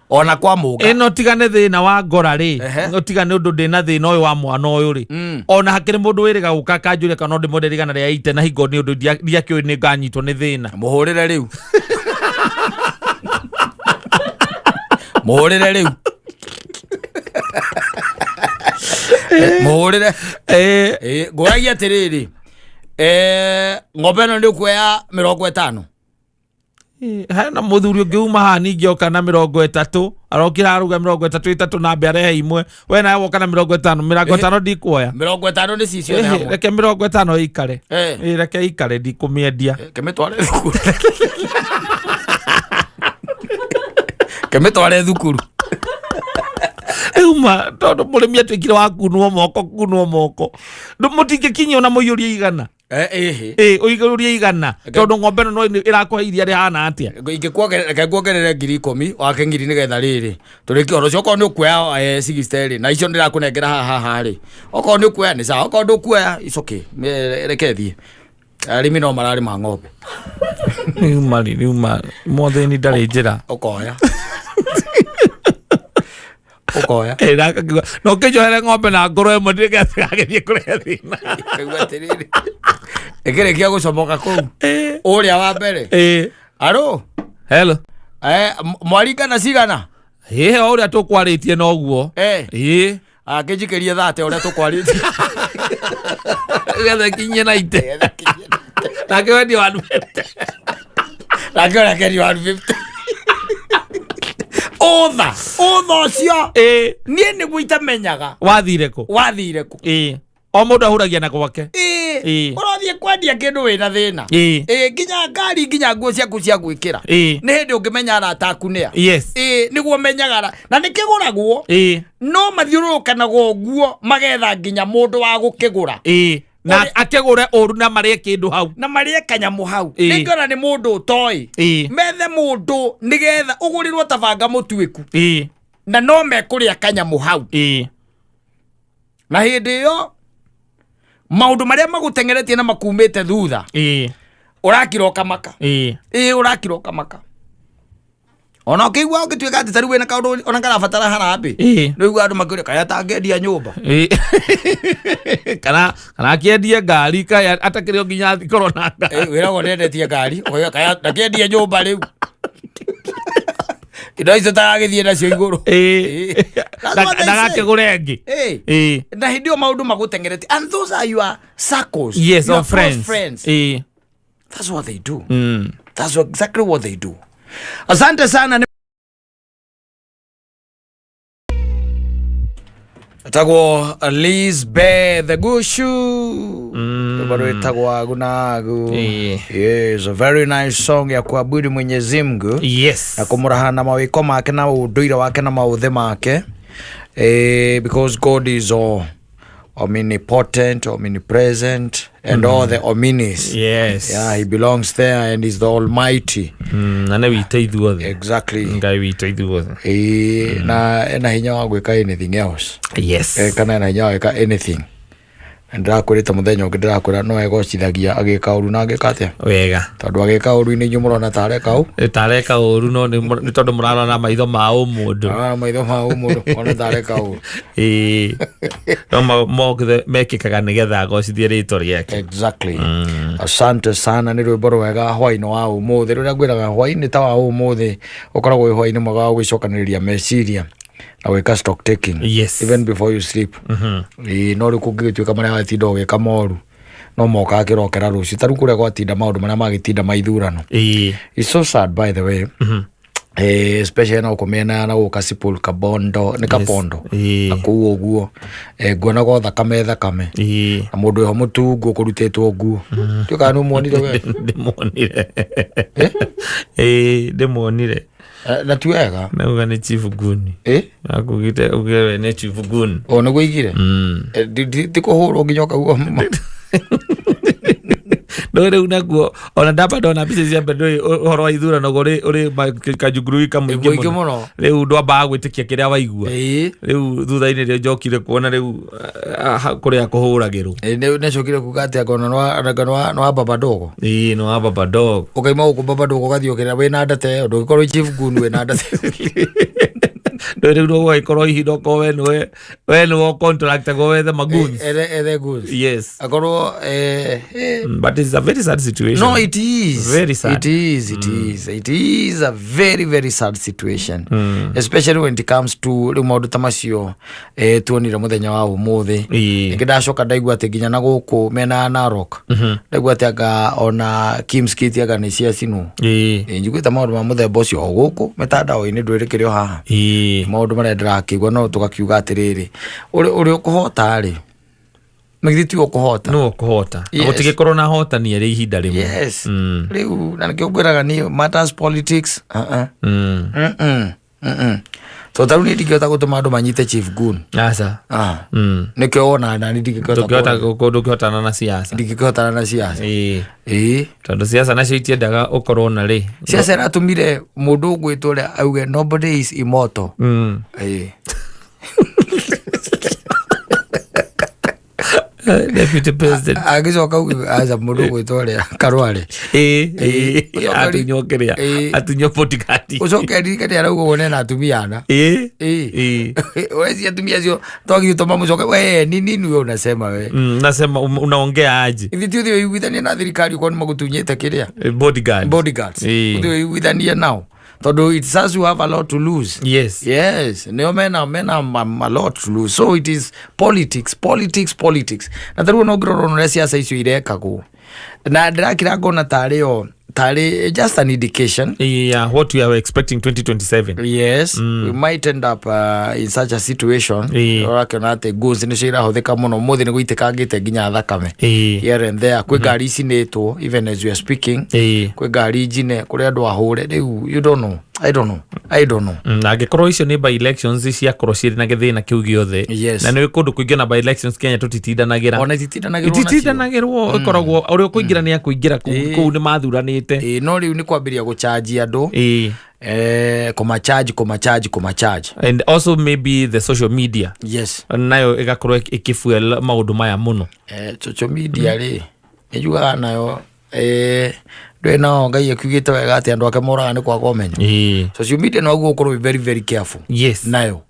Speaker 1: ona kwa Mũga.
Speaker 2: Ĩno tiga nĩ thĩna wa ngora rĩ, tiga nĩ ũndũ ndĩna thĩna ũyũ wa mwana ũyũ rĩ, ona hakĩrĩ mũndũ wĩrĩga gũka akanjũria kana no ndĩmwenderie 180, na hingo nĩ ũndũ ndiakĩũĩ nĩ nganyitwo nĩ thĩna.
Speaker 1: Mũhũrĩre rĩu, mũhũrĩre rĩu, mũhũrĩre. Ĩ, ngũragia atĩrĩrĩ, ng'ombe ĩno nĩ ũkuoya 50?
Speaker 2: Hena mũthuri ũngĩ uma haha ningĩ oka na 30, arokire aruga 33 ĩtatũ na ambe arehe imwe. We nawe woka na 50, 50 ndikuoya.
Speaker 1: 50 nĩ ci ciothe hamwe?
Speaker 2: Reke 50 ĩikare. Ĩ, reke ĩikare, ndikũmĩendia.
Speaker 1: Kĩmĩtware thukuru, kĩmĩtware thukuru.
Speaker 2: Rĩu ma tondũ mũrĩmi atuĩkire wa kunwo moko, kunwo moko. Mũtingĩkinyia ona mũiyũrie 100.
Speaker 1: Ĩhĩ.
Speaker 2: Ĩ, ũiyũrie 100, tondũ ng'ombe ĩno no ĩrakũhe iria rĩhana atĩa?
Speaker 1: Ingĩkuongerera, reke nguongerere 10,000 wake ngiri nĩgetha rĩrĩ tũrĩkie ũhoro ũcio. Okorwo nĩ ũkuoya 60 rĩ, na icio ndĩrakũnengera haha haha rĩ, okorwo nĩ ũkuoya nĩ sawa, okorwo ndũkuoya, it's okay. Reke thiĩ, arĩmi no mararĩma ng'ombe.
Speaker 2: Rĩu ma mwathĩni ndarĩ njĩra.
Speaker 1: Ũkoya. Ũkoya.
Speaker 2: Ĩ, na akakiuga, na ũkĩnjohere ng'ombe na ngũrwe ĩmwe ndigagĩthiĩ kũrĩa thĩna.
Speaker 1: Kaigua atĩrĩrĩ, ĩkĩrĩkia gũcomoka kũu
Speaker 2: Ĩ,
Speaker 1: ũrĩa wa mbere
Speaker 2: ĩ.
Speaker 1: aro
Speaker 2: Hello.
Speaker 1: eh, mwaringana cigana?
Speaker 2: Ĩ, o ũrĩa tũkwarĩtie noguo.
Speaker 1: Eh.
Speaker 2: Ĩ.
Speaker 1: Akĩnjikĩrie thate ũrĩa tũkwarĩtie.
Speaker 2: Getha kinyie na ite nake wendia 150.
Speaker 1: Nake ũrĩa akendio 150. Ũtha ũtha ũcio.
Speaker 2: Ĩ.
Speaker 1: Niĩ nĩguo itamenyaga.
Speaker 2: Wathire kũ?
Speaker 1: Wathire kũ?
Speaker 2: Ĩ, o mũndũ ahuragia na gwake.
Speaker 1: Ĩ.
Speaker 2: Ĩ.
Speaker 1: Ũrathiĩ kwendia kĩndũ wĩna thĩna.
Speaker 2: Ĩ.
Speaker 1: Ĩ, nginya ngari, nginya nguo ciaku cia gwĩkĩra.
Speaker 2: Ĩ.
Speaker 1: Nĩ hĩndĩ ũngĩmenya arata aku nĩa.
Speaker 2: Yes.
Speaker 1: Ĩ, nĩguo menyaga na nĩ kĩgũragwo.
Speaker 2: Ĩ.
Speaker 1: No mathiũrũrũkanaga ũguo magetha nginya mũndũ wa gũkĩgũra.
Speaker 2: Ĩ, na
Speaker 1: Ũrĩa-
Speaker 2: akĩgũre ũru na marĩe kĩndũ hau.
Speaker 1: Na marĩe kanyamũ hau.
Speaker 2: Ĩ.
Speaker 1: Rĩngĩ ona nĩ mũndũ ũtoĩ.
Speaker 2: Ĩ.
Speaker 1: Methe mũndũ nĩgetha ũgũrĩrwo ta banga mũtuĩku.
Speaker 2: Ĩ.
Speaker 1: Na no mekũrĩa kanyamũ hau.
Speaker 2: Ĩ.
Speaker 1: Na hĩndĩ ĩyo maũndũ marĩa magũteng'eretie na makumĩte thutha,
Speaker 2: Ĩ.
Speaker 1: ũrakira ũkamaka.
Speaker 2: Ĩ.
Speaker 1: Ĩ, ũrakira ũkamaka ona ũkĩigua ũngĩtuĩka atĩ tarĩu wĩna kaũndũ ona karabatara harambĩ.
Speaker 2: Ĩ.
Speaker 1: Nĩ ũigua andũ makĩũria kaya tangĩendia nyũmba.
Speaker 2: Ĩ. Kana akĩendie ngari, kaya atakĩrĩ o nginya korwo na ngari.
Speaker 1: Ĩ, wĩragwo nĩendetie ngari, ũkauga kaya ndakĩendie nyũmba rĩu indo icio taragĩthiĩ nacio igũrũ.
Speaker 2: Ĩ.
Speaker 1: Ĩ. That's what they say.
Speaker 2: Ndagakĩgũre ĩngĩ.
Speaker 1: Ĩ.
Speaker 2: Ĩ.
Speaker 1: Na hĩndĩ ĩyo maũndũ magũteng'eretie, and those are your circles,
Speaker 2: Yes,
Speaker 1: your
Speaker 2: of friends.
Speaker 1: close friends.
Speaker 2: Ĩ.
Speaker 1: That's what they do.
Speaker 2: Mm.
Speaker 1: That's exactly what they do. Asante sana. Etagwo Lisbeth Gushu, rwĩmbo rwĩtagwo Agu na Agu.
Speaker 2: Ĩĩ.
Speaker 1: Yes, a very nice song ya kuabudu Mwenyezi Mungu
Speaker 2: Yes.
Speaker 1: na kũmũraha na mawĩko make na ũndũire wake na maũthĩ make, because God is all omnipotent, omnipresent and all the omnis.
Speaker 2: Yes.
Speaker 1: Yeah, he belongs there and is the almighty.
Speaker 2: Na nĩ witũ ithuothe.
Speaker 1: Exactly.
Speaker 2: Ngai witũ ithuothe.
Speaker 1: Ĩĩ, na ena hinya wa gwĩka anything else.
Speaker 2: Yes.
Speaker 1: Kana ena hinya wa gwĩka anything, na ndĩrakwĩrĩte mũthenya ũngĩ, ndĩrakwĩra no egocithagia agĩka ũru na agĩka atĩa.
Speaker 2: Wega.
Speaker 1: Tondũ agĩka ũru-inĩ inyuĩ mũrona ta areka ũ
Speaker 2: Tareka ũru, no nĩ tondũ mũrarora na maitho ma ũmũndũ.
Speaker 1: Ah, maitho ma ũmũndũ ona ta areka ũru.
Speaker 2: Ĩĩ, no mothe mekĩkaga nĩgetha agocithie rĩtwa rĩake.
Speaker 1: Exactly. Asante sana, nĩ rwĩmbo rwega hwainĩ wa ũmũthĩ. Rũrĩa ngwĩraga, hwainĩ ta wa ũmũthĩ ũkoragwo wĩ hwainĩ mwega wa gwĩcokanĩrĩria meciria na gwĩka stock taking
Speaker 2: Yes.
Speaker 1: even before you sleep. Ĩĩ, no rĩu kũngĩgĩtuĩka marĩa watinda ũgĩka moru no moka akĩrokera rũciũ, ta rĩu kũrĩa gwatinda maũndũ marĩa magĩtinda ma ithurano.
Speaker 2: Ĩĩ.
Speaker 1: It's so sad, by the way. Especially na gũkũ mĩena na gũkũ Kasipul, Kabondo, nĩ Kabondo.
Speaker 2: Ĩĩ.
Speaker 1: Na kũu ũguo, nguonaga o thakame thakame.
Speaker 2: Ĩĩ.
Speaker 1: Na mũndũ wĩho mũtungu ũkũrutĩtwo nguo, tuĩkaga nĩ ũmuonire we?
Speaker 2: Ndĩmuonire, ĩĩ, ndĩmuonire.
Speaker 1: Na ti wega.
Speaker 2: Nauga nĩ Chief Guni.
Speaker 1: Eh?
Speaker 2: Akugite uge we nĩ Chief Guni.
Speaker 1: O nĩguo igire. Ti kũhũrwo nginya ũkaigua
Speaker 2: No rĩu naguo ona ndamba ndona mbica cia mbere, ndũĩ ũhoro wa ithurano ũrĩ ũrĩ kanjungurui kamũingĩ.
Speaker 1: Mũingĩ mũno.
Speaker 2: Rĩu ndwambaga gwĩtĩkia kĩrĩa waigua.
Speaker 1: Ĩĩ.
Speaker 2: Rĩu thutha-inĩ rĩo njokire kuona rĩu kũrĩa kũhũragĩrwo.
Speaker 1: Ĩ, nĩcokire kuga atĩ anga ona nĩ wa baba dogo.
Speaker 2: Ĩĩ, nĩ wa baba dog.
Speaker 1: Ũkaima gũkũ baba dogo ũgathiĩ ũkĩrĩa wĩna ndate ĩyo, ndũngĩkorwo wĩ chief gun wĩna ndate.
Speaker 2: Ndũĩ rĩu no gũgagĩkorwo ihinda okorwo we nĩwe contractagwo wethe magoons.
Speaker 1: Ethe goons.
Speaker 2: Yes.
Speaker 1: Akorwo
Speaker 2: But it's a very sad situation.
Speaker 1: No, it is.
Speaker 2: Very sad.
Speaker 1: It is, it is. It is a very, very sad situation. Especially when it comes to rĩu maũndũ ta macio, tuonire mũthenya wa ũmũthĩ.
Speaker 2: Ĩĩ.
Speaker 1: Rĩngĩ ndacoka ndaigua atĩ nginya na gũkũ mena ya Narok. Ndaigua atĩ anga ona Kimskit anga nĩ ciacinwo.
Speaker 2: Ĩĩ.
Speaker 1: Njiguĩte maũndũ ma mũthemba ũcio o gũkũ mĩtandao-inĩ, ndwĩrĩkĩre o haha.
Speaker 2: Ĩĩ.
Speaker 1: Maũndũ marĩa ndĩrakĩigua, no tũgakiuga atĩrĩrĩ, ũrĩa ũkũhota rĩ, na githĩ tiwe ũkũhota?
Speaker 2: Nĩwe ũkũhota.
Speaker 1: Yes.
Speaker 2: Gũtigĩkorwo na hotani erĩ ihinda rĩmwe.
Speaker 1: Yes. Rĩu na nĩkĩo ngwĩraga niĩ matters politics, uh-uh. So tarĩu niĩ ndingĩhota gũtũma andũ manyite chief gun.
Speaker 2: Aca.
Speaker 1: Ah.
Speaker 2: Mm.
Speaker 1: Nĩkĩo wona nani ndingĩkĩhota
Speaker 2: Ndũngĩhota ndũngĩhotana na siasa.
Speaker 1: Ndingĩkĩhotana na siasa.
Speaker 2: Ĩĩ.
Speaker 1: Ĩĩ.
Speaker 2: Tondũ siasa nacio itiendaga ũkorwo na rĩ.
Speaker 1: Siasa ĩratũmire mũndũ ũgwĩtwo ũrĩa auge nobody is immortal. Ĩĩ.
Speaker 2: Deputy president.
Speaker 1: Agĩcoka uge aca mũndũ ũgwĩtwo ũrĩa Karware.
Speaker 2: Ĩĩ, ĩĩ.
Speaker 1: Ũcoke
Speaker 2: Atunywo kĩrĩa. Atunywo bodyguard.
Speaker 1: Ũcoke ririkane arauga ũguo nena atumia ana.
Speaker 2: Ĩĩ.
Speaker 1: Weci atumia acio twagithĩ tũmamũcoke we ni nini we unasema we.
Speaker 2: Nasema unaongea aje?
Speaker 1: Ithuĩ ti ũthiĩ ũiguithanie na thirikari ũkorwo nĩ magũtunyĩte kĩrĩa.
Speaker 2: Bodyguard.
Speaker 1: Bodyguards. Ũthiĩ ũiguithanie nao tondũ it's us who have a lot to lose. Yes, nĩo mena a lot to lose. So it is politics, politics, politics. Na tarĩu ona ũngĩrora ũrĩa ciaca icio irekagwo na ndĩrakira ngona tarĩ o tarĩ just an indication.
Speaker 2: Yeah, what we are expecting 2027.
Speaker 1: Yes, we might end up in such a situation. Ũrakĩona atĩ guns nĩcio irahũthĩka mũno ũmũthĩ nĩ gũitĩkangĩte nginya thakame here and there. Kwĩ ngari icinĩtwo even as we are speaking. Kwĩ ngari njine, kũrĩ andũ ahũre rĩu. You don't know, I don't know, I don't know.
Speaker 2: Na angĩkorwo icio nĩ by elections ciakorwo cirĩ na gĩthĩna kĩu gĩothe, na nĩ kũndũ kũingĩ na by elections Kenya tũtitindanagĩra.
Speaker 1: Ona ititindanagĩrwo nacio.
Speaker 2: Ititindanagĩrwo, ĩkoragwo ũrĩa ũkũingĩra nĩ akũingĩra kũu. Kũu nĩ mathuranĩte.
Speaker 1: Ĩĩ, no rĩu nĩ kwambĩrĩria gũchanji andũ, kũmacharge, kũmacharge, kũmacharge.
Speaker 2: And also maybe the social media nayo ĩgakorwo ĩkĩfuel maũndũ maya mũno.
Speaker 1: Social media rĩ, nĩ njugaga nayo ndũĩ nao Ngai akiugĩte wega atĩ andũ ake moraga nĩ kwaga ũmenyo. Social media no ũkorwo very very careful nayo,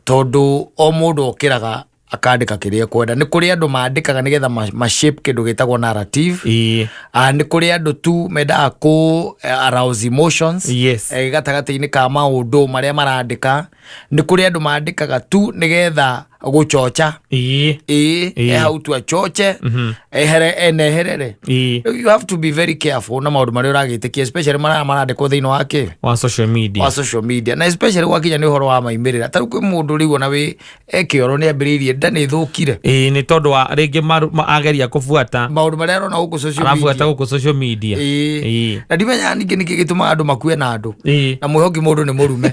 Speaker 1: tondũ o mũndũ okĩraga akandĩka kĩrĩa ekwenda. Nĩ kũrĩ andũ mandĩkaga nĩgetha ma shape kĩndũ gĩtagwo narrative. Nĩ kũrĩ andũ tu mendaga kũ arouse emotions gatagatĩ-inĩ ka maũndũ marĩa marandĩka. Nĩ kũrĩ andũ mandĩkaga tu nĩgetha gũchocha. Ĩĩ, hau tu achoche ehere eneherere. You have to be very careful na maũndũ marĩa ũragĩtĩkia, especially marĩa marandĩkwo thĩinĩ wa kĩ
Speaker 2: wa social media.
Speaker 1: Wa social media, na especially gwakinya nĩ ũhoro wa maimĩrĩra. Ta rĩu kwĩ mũndũ rĩu ona wĩ ekĩoro nĩ ambĩrĩirie nda nĩ ĩthũkire.
Speaker 2: Ĩĩ, nĩ tondũ wa rĩngĩ ageria kũbuata
Speaker 1: maũndũ marĩa arona gũkũ social
Speaker 2: arabuata
Speaker 1: media.
Speaker 2: Gũkũ social media.
Speaker 1: Na ndimenyaga ningĩ nĩkĩ gĩtũmaga andũ makue na andũ na mwĩhoki mũndũ nĩ mũrume.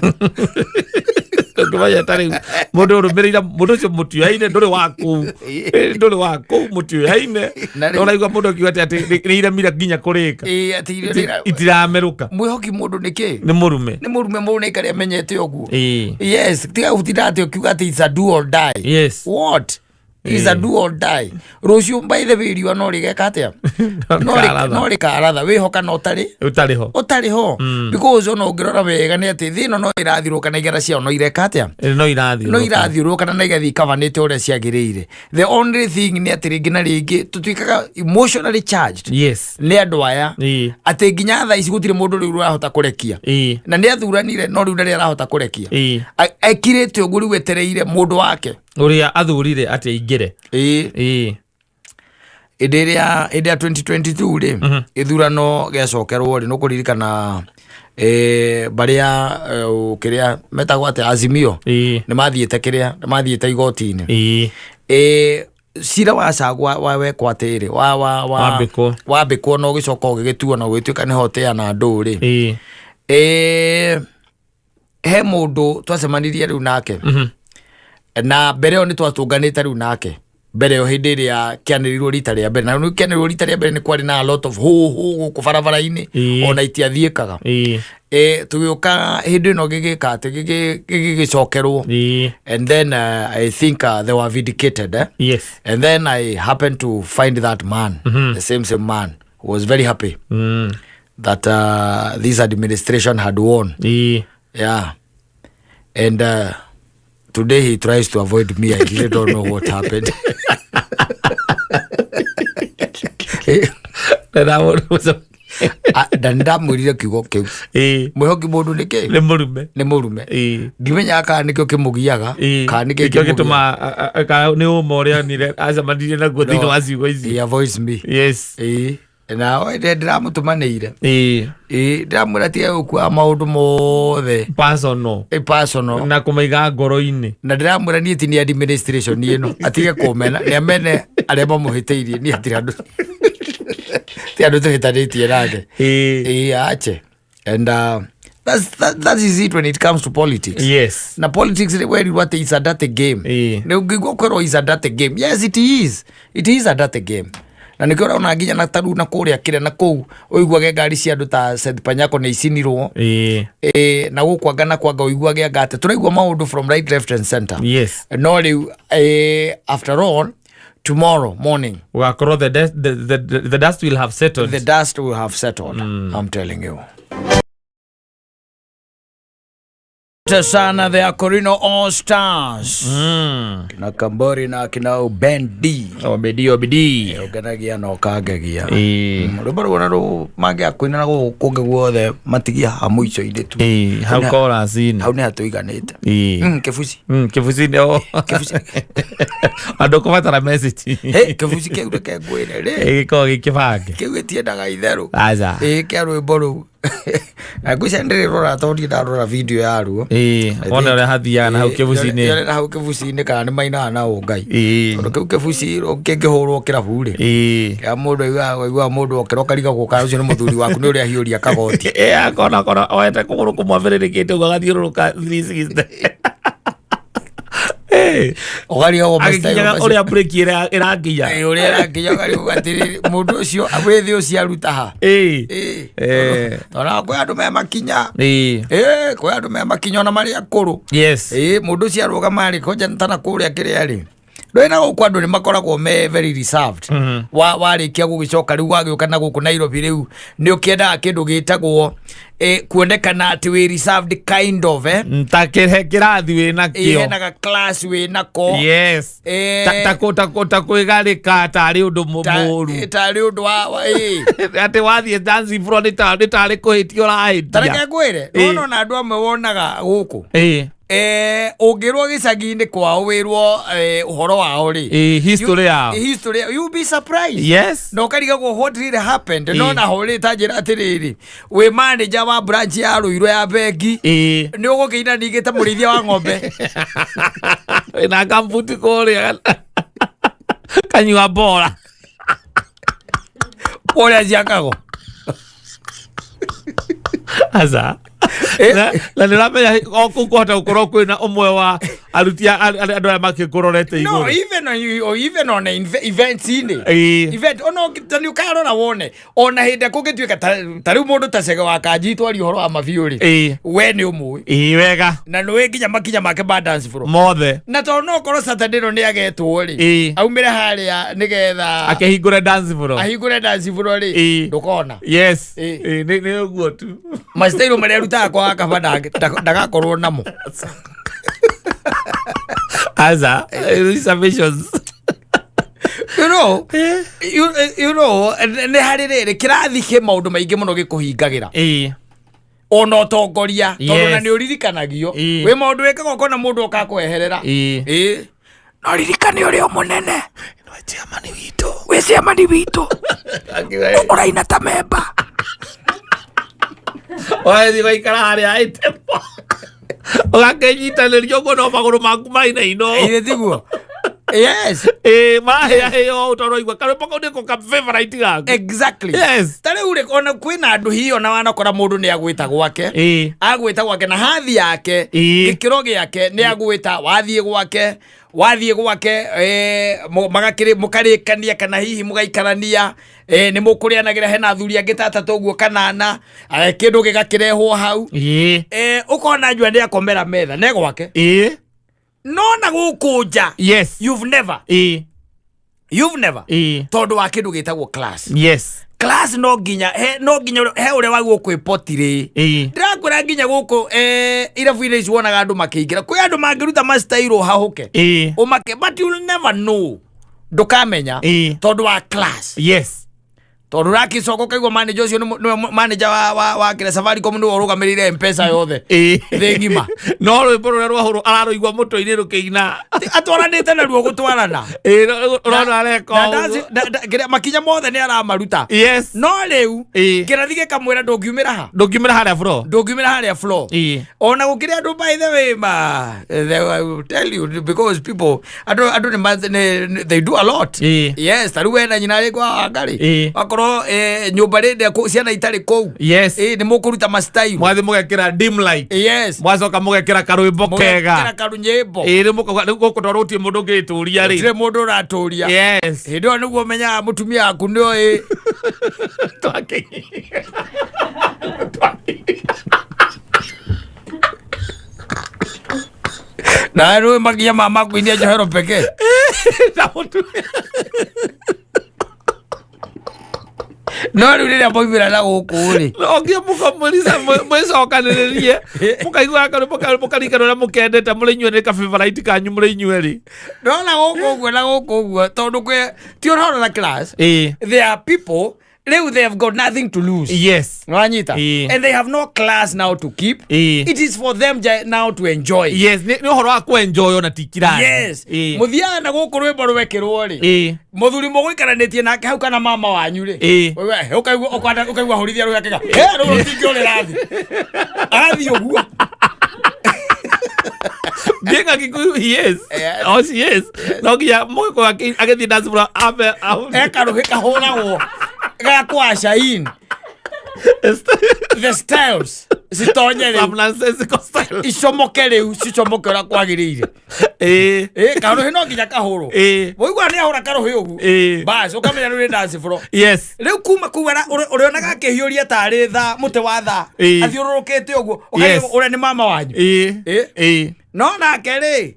Speaker 2: Ũngĩmenya ta rĩu mũndũ ũrũmĩrĩire mũndũ ũcio mũtiũyaine, ndũrĩ wa kũu. Ndũrĩ wa kũu, mũtiũyaine. Ũraigua mũndũ akiuga atĩ nĩ iremire nginya kũrĩka.
Speaker 1: Ĩĩ, atĩ irio
Speaker 2: Itiramerũka.
Speaker 1: Mwĩhoki mũndũ nĩ kĩ?
Speaker 2: Nĩ mũrume.
Speaker 1: Nĩ mũrume, mũndũ nĩ aikare amenyete ũguo. Yes, tiga gũtinda atĩ ũkiuga atĩ it's a do or die. What is a do or die? Rũciũ, by the way, riũa no rĩgeka atĩa?
Speaker 2: No rĩkaratha.
Speaker 1: No rĩkaratha wĩhoka na ũtarĩ
Speaker 2: Ũtarĩ ho.
Speaker 1: Ũtarĩ ho, because ona ũngĩrora wega nĩ atĩ thĩ ĩno no ĩrathiũrũka na igera ciao no ireka atĩa?
Speaker 2: No irathiĩ.
Speaker 1: No irathiũrũrũka na igathiĩ ikabanĩte ũrĩa ciagĩrĩire. The only thing nĩ atĩ rĩngĩ na rĩngĩ tũtuĩkaga emotionally charged nĩ andũ aya, atĩ nginya thaa ici gũtirĩ mũndũ rĩu ũrahota kũrekia na nĩ athuranire, no rĩu ndarĩ arahota kũrekia. Ekirĩte ũguo rĩu etereire mũndũ wake
Speaker 2: ũrĩa athurire atĩ aingĩre.
Speaker 1: Hĩndĩ ĩrĩa hĩndĩ ya 2022 rĩ, gĩthurano gĩacokerwo rĩ, nĩũkũririkana mbarĩ ya kĩrĩa metagwo atĩ Azimio nĩ mathiĩte kĩrĩa nĩ mathiĩte igoti-inĩ. Cira wacagwa wa wekwo atĩrĩ wa
Speaker 2: Wambĩkwo.
Speaker 1: Wambĩkwo na ũgĩcoka ũgĩgĩtuo na ũgĩtuĩka nĩho teana andũ rĩ, he mũndũ twacemanirie rĩu nake, na mbere ĩyo nĩ twatũnganĩte rĩu nake mbere ĩyo hĩndĩ ĩrĩa kĩanĩrĩirwo rita rĩa mbere. Na rĩu kĩanĩrĩirwo rita rĩa mbere nĩ kwarĩ na a lot of hũ hũ gũkũ barabara-inĩ, ona itiathiĩkaga. Tũgĩũka hĩndĩ ĩno gĩgĩka atĩ gĩgĩcokerwo, and then I think they were vindicated, eh? And then I happened to find that man, the same same man who was very happy that this administration had won. Yeah, and today he tries to avoid me. I really don't know what happened. Ah, na ndamwĩrire kiugo kĩu, mwĩhoki mũndũ nĩ kĩ?
Speaker 2: Nĩ mũrume.
Speaker 1: Nĩ mũrume. Ndimenyaga kana nĩkĩo kĩmũgiaga kana nĩkĩo
Speaker 2: nĩkĩo
Speaker 1: kĩmũgiaga.
Speaker 2: Gĩtũma nĩ ũma ũrĩa onire acemanirie naguo thĩinĩ wa ciugo ici.
Speaker 1: He avoids me. Ĩĩ, na ndĩramũtũmanĩire. Ĩĩ, ndĩramwĩra tiga gũkua maũndũ mothe
Speaker 2: personal.
Speaker 1: Personal.
Speaker 2: Na kũmaiga ngoro-inĩ.
Speaker 1: Na ndĩramwĩra niĩ ti nĩ administration ĩno, atige kũmena, nĩ amene arĩa mamũhĩtĩirie. Niĩ hatirĩ andũ, ti andũ tũhĩtanĩtie nake. Ĩĩ, ache. And that is it when it comes to politics. Na politics werirwo atĩ it's a dirty game. Nĩ ũngĩigua kwĩrwo it's a dirty game, yes, it is, it is a dirty game. Na nĩkĩo ũrona nginya na taru na kũrĩa kĩrĩa na kũu ũiguage ngari cia andũ ta Seth Panyako nĩ icinirwo. Na gũkũ anga na kwanga ũiguage anga atĩ tũraigua maũndũ from right, left and center. No rĩu after all Tomorrow morning
Speaker 2: Ũgakorwo the dust will have settled.
Speaker 1: The dust will have settled. I'm telling you. Sana the Akorino All Stars. Kina Kambori na kina Ben D.
Speaker 2: Obedi obedi.
Speaker 1: Ũngenagia na ũkangegia.
Speaker 2: Ĩĩ.
Speaker 1: Rwĩmbo rũu ona rũ mangĩakũina na gũkũ kũngĩ guothe matigie haha mũico-inĩ tu.
Speaker 2: Ĩĩ, hau chorus-inĩ.
Speaker 1: Hau nĩ hatũiganĩte.
Speaker 2: Ĩĩ.
Speaker 1: Kĩbuci.
Speaker 2: Kĩbuci-inĩ o.
Speaker 1: Kĩbuci.
Speaker 2: Andũ kũbatara message.
Speaker 1: Hey, kĩbuci kĩu reke ngwĩre rĩ.
Speaker 2: Gĩkoragwo gĩ kĩbange.
Speaker 1: Kĩu gĩtiendaga itherũ.
Speaker 2: Aca.
Speaker 1: Ĩĩ, kĩa rwĩmbo rũu. Na ngwĩciria ndĩrĩrora tondũ ndirĩ ndarora video yaruo.
Speaker 2: Ĩĩ, wone ũrĩa hathiaga na hau kĩbuci-inĩ.
Speaker 1: Yone na hau kĩbuci-inĩ kana nĩ mainaga na ũngai.
Speaker 2: Ĩĩ.
Speaker 1: Tondũ kĩu kĩbuci kĩngĩhũrwo kĩrabu rĩ.
Speaker 2: Ĩĩ.
Speaker 1: Kĩa mũndũ aiguaga mũndũ okĩra ũkarigagwo kana ũcio nĩ mũthuri waku nĩ ũrĩa ahiũria kagoti.
Speaker 2: Ĩĩ, akona kona oete kũgũrũ kũmwe abĩrĩrĩkĩte ũguo agathiũrũrũka 360. Ĩĩ.
Speaker 1: Ũkarigagwo
Speaker 2: Agĩkinyaga ũrĩa breki ĩrĩa ĩrakinya.
Speaker 1: Ĩĩ, ũrĩa ĩrakinya ũkarigwo atĩrĩrĩ mũndũ ũcio wĩthĩ ũcio aruta ha.
Speaker 2: Ĩĩ.
Speaker 1: Ĩĩ.
Speaker 2: Ĩĩ.
Speaker 1: Tondũ kwĩ andũ me makinya.
Speaker 2: Ĩĩ.
Speaker 1: Ĩĩ, kwĩ andũ me makinya ona marĩ akũrũ.
Speaker 2: Yes.
Speaker 1: Ĩĩ, mũndũ ũcio arũgama rĩ kwanja tana kũrĩa kĩrĩa rĩ ndũĩ na gũkũ andũ nĩ makoragwo me very reserved. Wa warĩkia gũgĩcoka rĩu wagĩũka na gũkũ Nairobi rĩu nĩ ũkĩendaga kĩndũ gĩtagwo kuonekana atĩ wĩ reserved kind of
Speaker 2: Ta kĩhe kĩrathi wĩ nakĩo.
Speaker 1: Hena ga class wĩ nako.
Speaker 2: Yes. Ta kwĩgarĩka tarĩ ũndũ mũru.
Speaker 1: Tarĩ ũndũ wa ĩĩ.
Speaker 2: Atĩ wathiĩ dancing floor nĩ tarĩ kũhĩtia ũrahĩtia.
Speaker 1: Ta reke ngwĩre, nĩwona ona andũ amwe wonaga gũkũ.
Speaker 2: Ĩĩ.
Speaker 1: Ũngĩrwo gĩcagi-inĩ kwao wĩrwo ũhoro wao rĩ.
Speaker 2: Ĩĩ, history yao.
Speaker 1: History, you be surprised.
Speaker 2: Yes.
Speaker 1: Na ũkarigagwo what really happened.
Speaker 2: Ĩĩ.
Speaker 1: No na ho rĩ ta njĩra atĩrĩrĩ, wĩ manager wa branch ya Ruiru ya bengi.
Speaker 2: Ĩĩ.
Speaker 1: Nĩ ũgũkĩina ningĩ ta mũrĩithia wa ng'ombe.
Speaker 2: Wĩna kambuti kũrĩa. Kanyua bora.
Speaker 1: Ũrĩa ciakagwo.
Speaker 2: Aca. Na nĩ ũramenya o kũu kũhota gũkorwo kwĩna ũmwe wa aruti andũ aya makĩkũrorete
Speaker 1: No,
Speaker 2: igũrũ.
Speaker 1: even on events inĩ.
Speaker 2: Ĩĩ.
Speaker 1: Event ona ta nĩ ũkarora wone ona hĩndĩ ĩrĩa kũngĩtuĩka ta rĩu mũndũ ta Cege wa Kanji twaria ũhoro wa mabiũ rĩ.
Speaker 2: Ĩĩ.
Speaker 1: We nĩ ũmũĩ.
Speaker 2: Ĩĩ wega.
Speaker 1: Na nĩũĩ nginya makinya make ma dance floor.
Speaker 2: Mothe.
Speaker 1: Na tondũ no ũkorwo Saturday ĩno nĩ agetwo rĩ.
Speaker 2: Ĩĩ.
Speaker 1: Aumĩre harĩa nĩgetha
Speaker 2: Akĩhingũre dance floor.
Speaker 1: ahingũre dance floor rĩ.
Speaker 2: Ĩĩ.
Speaker 1: Ndũkona.
Speaker 2: Yes.
Speaker 1: Ĩĩ.
Speaker 2: Ĩĩ, nĩ ũguo tu.
Speaker 1: Mastairo marĩa arutaga kwa kaba ndagakorwo namo.
Speaker 2: Aca, reservations.
Speaker 1: You know, you know, nĩ harĩ rĩrĩ kĩrathi kĩ maũndũ maingĩ mũno gĩkũhingagĩra.
Speaker 2: Ĩĩ.
Speaker 1: Ona ũtongoria tondũ na
Speaker 2: Yes.
Speaker 1: nĩ ũririkanagio.
Speaker 2: Ĩĩ.
Speaker 1: Wĩ maũndũ wĩkaga ũkona mũndũ ũkakweherera.
Speaker 2: Ĩĩ.
Speaker 1: Ĩĩ. No ririkane ũrĩa mũnene.
Speaker 2: Nĩwe chairman witũ.
Speaker 1: Wĩ chairman witũ. Ũraina ta memba.
Speaker 2: Wathiĩ gũikara harĩa ĩtepo. Ũgakĩnyitanĩria ũguo no magũrũ maku mainaina ũũ.
Speaker 1: Ĩĩ tiguo. Yes.
Speaker 2: Ĩĩ, marahĩahĩa ũũ tondũ ũraigua karwĩmbo kau nĩko ka favorite gaku.
Speaker 1: Exactly.
Speaker 2: Yes.
Speaker 1: Ta rĩu rĩ ona kwĩna andũ hihi ona wanakora mũndũ nĩ agwĩta gwake.
Speaker 2: Ĩĩ.
Speaker 1: Agwĩta gwake na hathi yake.
Speaker 2: Ĩĩ.
Speaker 1: Gĩkĩro gĩake nĩ agwĩta wathiĩ gwake. Wathiĩ gwake, mũkarĩkania kana hihi mũgaikarania, nĩ mũkũrĩanagĩra hena athuri angĩ ta atatũ ũguo kana ana, kĩndũ gĩgakĩrehwo hau.
Speaker 2: Ĩĩ.
Speaker 1: Ũkona njua nĩ akomera metha, nĩ gwake.
Speaker 2: Ĩĩ.
Speaker 1: No na gũkũ nja.
Speaker 2: Yes.
Speaker 1: You've never.
Speaker 2: Ĩĩ.
Speaker 1: You've never.
Speaker 2: Ĩĩ.
Speaker 1: Tondũ wa kĩndũ gĩtagwo class.
Speaker 2: Yes.
Speaker 1: Class no nginya, he, no nginya he ũrĩa wagwo kwĩpoti rĩ.
Speaker 2: Ĩĩ.
Speaker 1: Ndĩrakwĩra nginya gũkũ, irabu-inĩ ici wonaga andũ makĩingĩra. Kwĩ andũ mangĩruta mastairo hahũke.
Speaker 2: Ĩĩ.
Speaker 1: Ũmake, but you'll never know. Ndũkamenya.
Speaker 2: Ĩĩ.
Speaker 1: Tondũ wa class.
Speaker 2: Yes.
Speaker 1: Tondũ ũrakĩcoka ũkaigua manager ũcio nĩwe manager wa kĩrĩa Safaricom nĩwe ũrũgamĩrĩire M-Pesa yothe.
Speaker 2: Ĩĩ.
Speaker 1: Thĩ ng'ima.
Speaker 2: No rwĩmbo rũrĩa rwahũrwo ararũigua mũtwe-inĩ rũkĩina.
Speaker 1: Atwaranĩte naruo gũtwarana.
Speaker 2: Ĩĩ, ũrona areka
Speaker 1: Na
Speaker 2: ũguo.
Speaker 1: kĩrĩa makinya mothe nĩ aramaruta.
Speaker 2: Yes.
Speaker 1: No rĩu,
Speaker 2: Ĩĩ.
Speaker 1: kĩrathi gĩkamwĩra ndũngiumĩra ha?
Speaker 2: Ndũngiumĩra harĩa floor.
Speaker 1: Ndũngiumĩra harĩa floor.
Speaker 2: Ĩĩ.
Speaker 1: Ona gũkĩrĩ andũ by the way ma, they, I will tell you because people, andũ nĩ ma, nĩ, they do a lot.
Speaker 2: Ĩĩ.
Speaker 1: Yes, ta rĩu wena nyina rĩ kwa Wangari.
Speaker 2: Ĩĩ.
Speaker 1: Wakorwo, nyũmba rĩndĩ ciana itarĩ kũu.
Speaker 2: Yes.
Speaker 1: Ĩĩ, nĩ mũkũruta ma style.
Speaker 2: Mwathiĩ mũgekĩra dim light.
Speaker 1: Yes.
Speaker 2: Mwacoka mũgekĩra karwĩmbo
Speaker 1: Mũgekĩra
Speaker 2: kega.
Speaker 1: karunyĩmbo.
Speaker 2: Ĩĩ, rĩu mũkauga, rĩu gũkũ tondũ gũtirĩ mũndũ ũngĩtũria rĩ.
Speaker 1: Gũtirĩ mũndũ ũratũria.
Speaker 2: Yes.
Speaker 1: Hĩndĩ ĩyo nĩguo ũmenyaga mũtumia waku nĩ oĩ. Na rĩu makinya ma makuinia njohero pekee.
Speaker 2: Na mũtumia.
Speaker 1: No rĩu rĩrĩa moimĩra na gũkũ rĩ,
Speaker 2: ongie mũkamũrica mwĩcokanĩrĩrie mũkaiguaga karwĩmbo karĩ mũkarikana ũrĩa mũkendete mũrĩ inyuerĩ ka favorite kanyu mũrĩ inyuerĩ.
Speaker 1: No na gũkũ ũguo na gũkũ ũguo tondũ kwĩ ti ũhoro na class.
Speaker 2: Ĩĩ.
Speaker 1: There are people rĩu they have got nothing to lose.
Speaker 2: Yes.
Speaker 1: Nwanyita?
Speaker 2: Ĩĩ.
Speaker 1: And they have no class now to keep.
Speaker 2: Ĩĩ.
Speaker 1: It is for them now to enjoy.
Speaker 2: Yes, nĩ nĩ ũhoro wa kwenjoy ona ti kirathi.
Speaker 1: Yes.
Speaker 2: Ĩĩ.
Speaker 1: Mũthiaga na gũkũ rwĩmbo rwekĩrwo rĩ,
Speaker 2: Ĩĩ.
Speaker 1: mũthuri mũgũikaranĩtie nake hau kana mama wanyu rĩ,
Speaker 2: Ĩĩ.
Speaker 1: ũkaigua ũkaigua hũrithia rũhĩ akĩga, "He, rũu rũtingĩũrĩra thĩ." Athiĩ ũguo.
Speaker 2: Being a Kikuyu, he is.
Speaker 1: Yes.
Speaker 2: Oh, she is. No nginya mũgĩkũyũ agĩthiĩ dance floor ambe ahũrithie.
Speaker 1: Ekarũhĩ kahũragwo ga kwasha in the styles citonye rĩu.
Speaker 2: Some nonsensical style.
Speaker 1: Icomoke rĩu, cicomoke ũrĩa kwagĩrĩire.
Speaker 2: Ĩĩ.
Speaker 1: Ĩ, karũhĩ no nginya kahũrwo.
Speaker 2: Ĩĩ.
Speaker 1: Waigua nĩ ahũra karũhĩ ũguo,
Speaker 2: Ĩĩ.
Speaker 1: bas ũkamenya rĩu nĩ dance floor.
Speaker 2: Yes.
Speaker 1: Rĩu kuma kuu ũrĩonaga akĩhiũria tarĩ thaa mũtĩ wa thaa,
Speaker 2: Ĩĩ.
Speaker 1: athiũrũrũkĩte ũguo, ũkarigwo
Speaker 2: Yes.
Speaker 1: ũrĩa nĩ mama wanyu.
Speaker 2: Ĩĩ.
Speaker 1: Ĩĩ.
Speaker 2: Ĩĩ.
Speaker 1: No nake rĩ,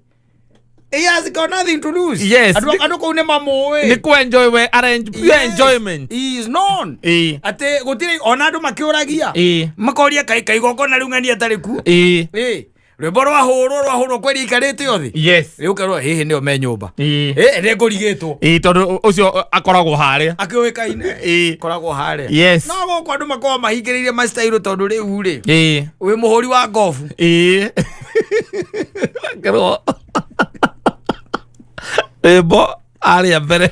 Speaker 1: he has got nothing to lose.
Speaker 2: Yes.
Speaker 1: Andũ andũ kũu nĩ mamũĩ.
Speaker 2: Nĩ kwenjoy we arrange pure
Speaker 1: Yes.
Speaker 2: enjoyment.
Speaker 1: He is known.
Speaker 2: Ĩĩ.
Speaker 1: Atĩ gũtirĩ ona andũ makĩũragia,
Speaker 2: Ĩĩ.
Speaker 1: makoria kaĩ kaigongona rĩu ng'ani atarĩ kuo.
Speaker 2: Ĩĩ.
Speaker 1: Ĩĩ. Rwĩmbo rwahũrwo rwahũrwo kweri ikarĩte o thĩ.
Speaker 2: Yes.
Speaker 1: Rĩu ũkerwo hihi nĩo me nyũmba.
Speaker 2: Ĩĩ.
Speaker 1: Ĩĩ, nĩ ngũrigĩtwo.
Speaker 2: Ĩĩ, tondũ ũcio akoragwo harĩa.
Speaker 1: Akĩũĩkaine.
Speaker 2: Ĩĩ.
Speaker 1: Koragwo harĩa.
Speaker 2: Yes.
Speaker 1: No gũkũ andũ makoragwo mahingĩrĩirie mastairũ tondũ rĩu rĩ,
Speaker 2: Ĩĩ.
Speaker 1: wĩ mũhũri wa ngobu.
Speaker 2: Ĩĩ. Kerwo. Rwĩmbo arĩa mbere.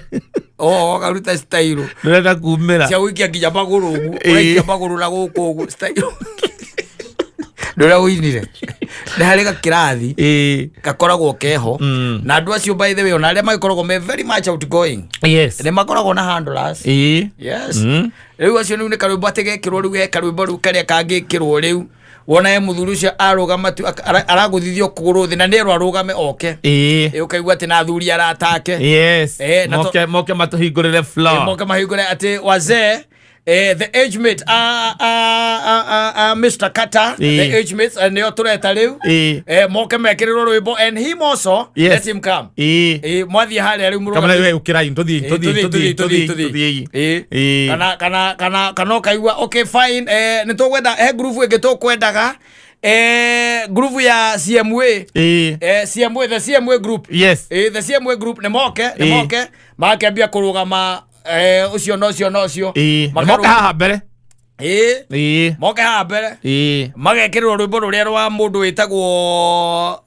Speaker 1: O ũkaruta stairũ
Speaker 2: Ndĩrenda kumĩra.
Speaker 1: cia gũikia nginya magũrũ ũguo.
Speaker 2: Ĩĩ.
Speaker 1: Ũraikia magũrũ na gũkũ ũguo stairũ. Ndũrĩa ũinire. Nĩ harĩ gakĩrathi
Speaker 2: Ĩĩ.
Speaker 1: gakoragwo keho, na andũ acio by the way ona arĩa magĩkoragwo me very much outgoing,
Speaker 2: Yes.
Speaker 1: nĩ makoragwo na handlers.
Speaker 2: Ĩĩ.
Speaker 1: Yes. Rĩu acio rĩu nĩ karwĩmbo atĩ gekĩrwo rĩu, he karwĩmbo rĩu karĩa kangĩkĩrwo rĩu wona he mũthuri ũcio arũgama tu aragũthithio kũgũrũ thĩ na nĩerwo arũgame oke.
Speaker 2: Ĩĩ.
Speaker 1: Ĩ, ũkaigua atĩ na athuri aratake.
Speaker 2: Yes.
Speaker 1: Eh, na
Speaker 2: Moke moke matũhingũrĩre floor.
Speaker 1: Moke mahingũre atĩ wazee, the age mate, Mr. Carter,
Speaker 2: Ĩĩ.
Speaker 1: the age mates, nĩo tũreta rĩu.
Speaker 2: Ĩĩ.
Speaker 1: Moke mekĩrĩrwo rwĩmbo and him also.
Speaker 2: Yes.
Speaker 1: Let him come.
Speaker 2: Ĩĩ.
Speaker 1: Mwathiĩ harĩa rĩu
Speaker 2: Kamana
Speaker 1: mũrũgame.
Speaker 2: we ũkĩrai tũthiĩ
Speaker 1: Ĩĩ,
Speaker 2: tũthiĩ
Speaker 1: tũthiĩ,
Speaker 2: tũthiĩ
Speaker 1: tũthiĩ,
Speaker 2: tũthiĩ
Speaker 1: tũthiĩ.
Speaker 2: tũthiĩ.
Speaker 1: Ĩĩ.
Speaker 2: Ĩĩ.
Speaker 1: Kana ũkaigua okay fine, nĩ tũgwenda he ngurubu ĩngĩ tũkwendaga, ngurubu ya CMA.
Speaker 2: Ĩĩ.
Speaker 1: CMA, the CMA group.
Speaker 2: Yes.
Speaker 1: The CMA group nĩ moke, nĩ
Speaker 2: Ĩĩ.
Speaker 1: moke makĩambia kũrũgama, ũcio na ũcio na ũcio.
Speaker 2: Ĩĩ. Moke haha mbere.
Speaker 1: Ĩĩ.
Speaker 2: Ĩĩ.
Speaker 1: Moke haha mbere,
Speaker 2: Ĩĩ.
Speaker 1: magekĩrĩrwo rwĩmbo rũrĩa rwa mũndũ wĩtagwo,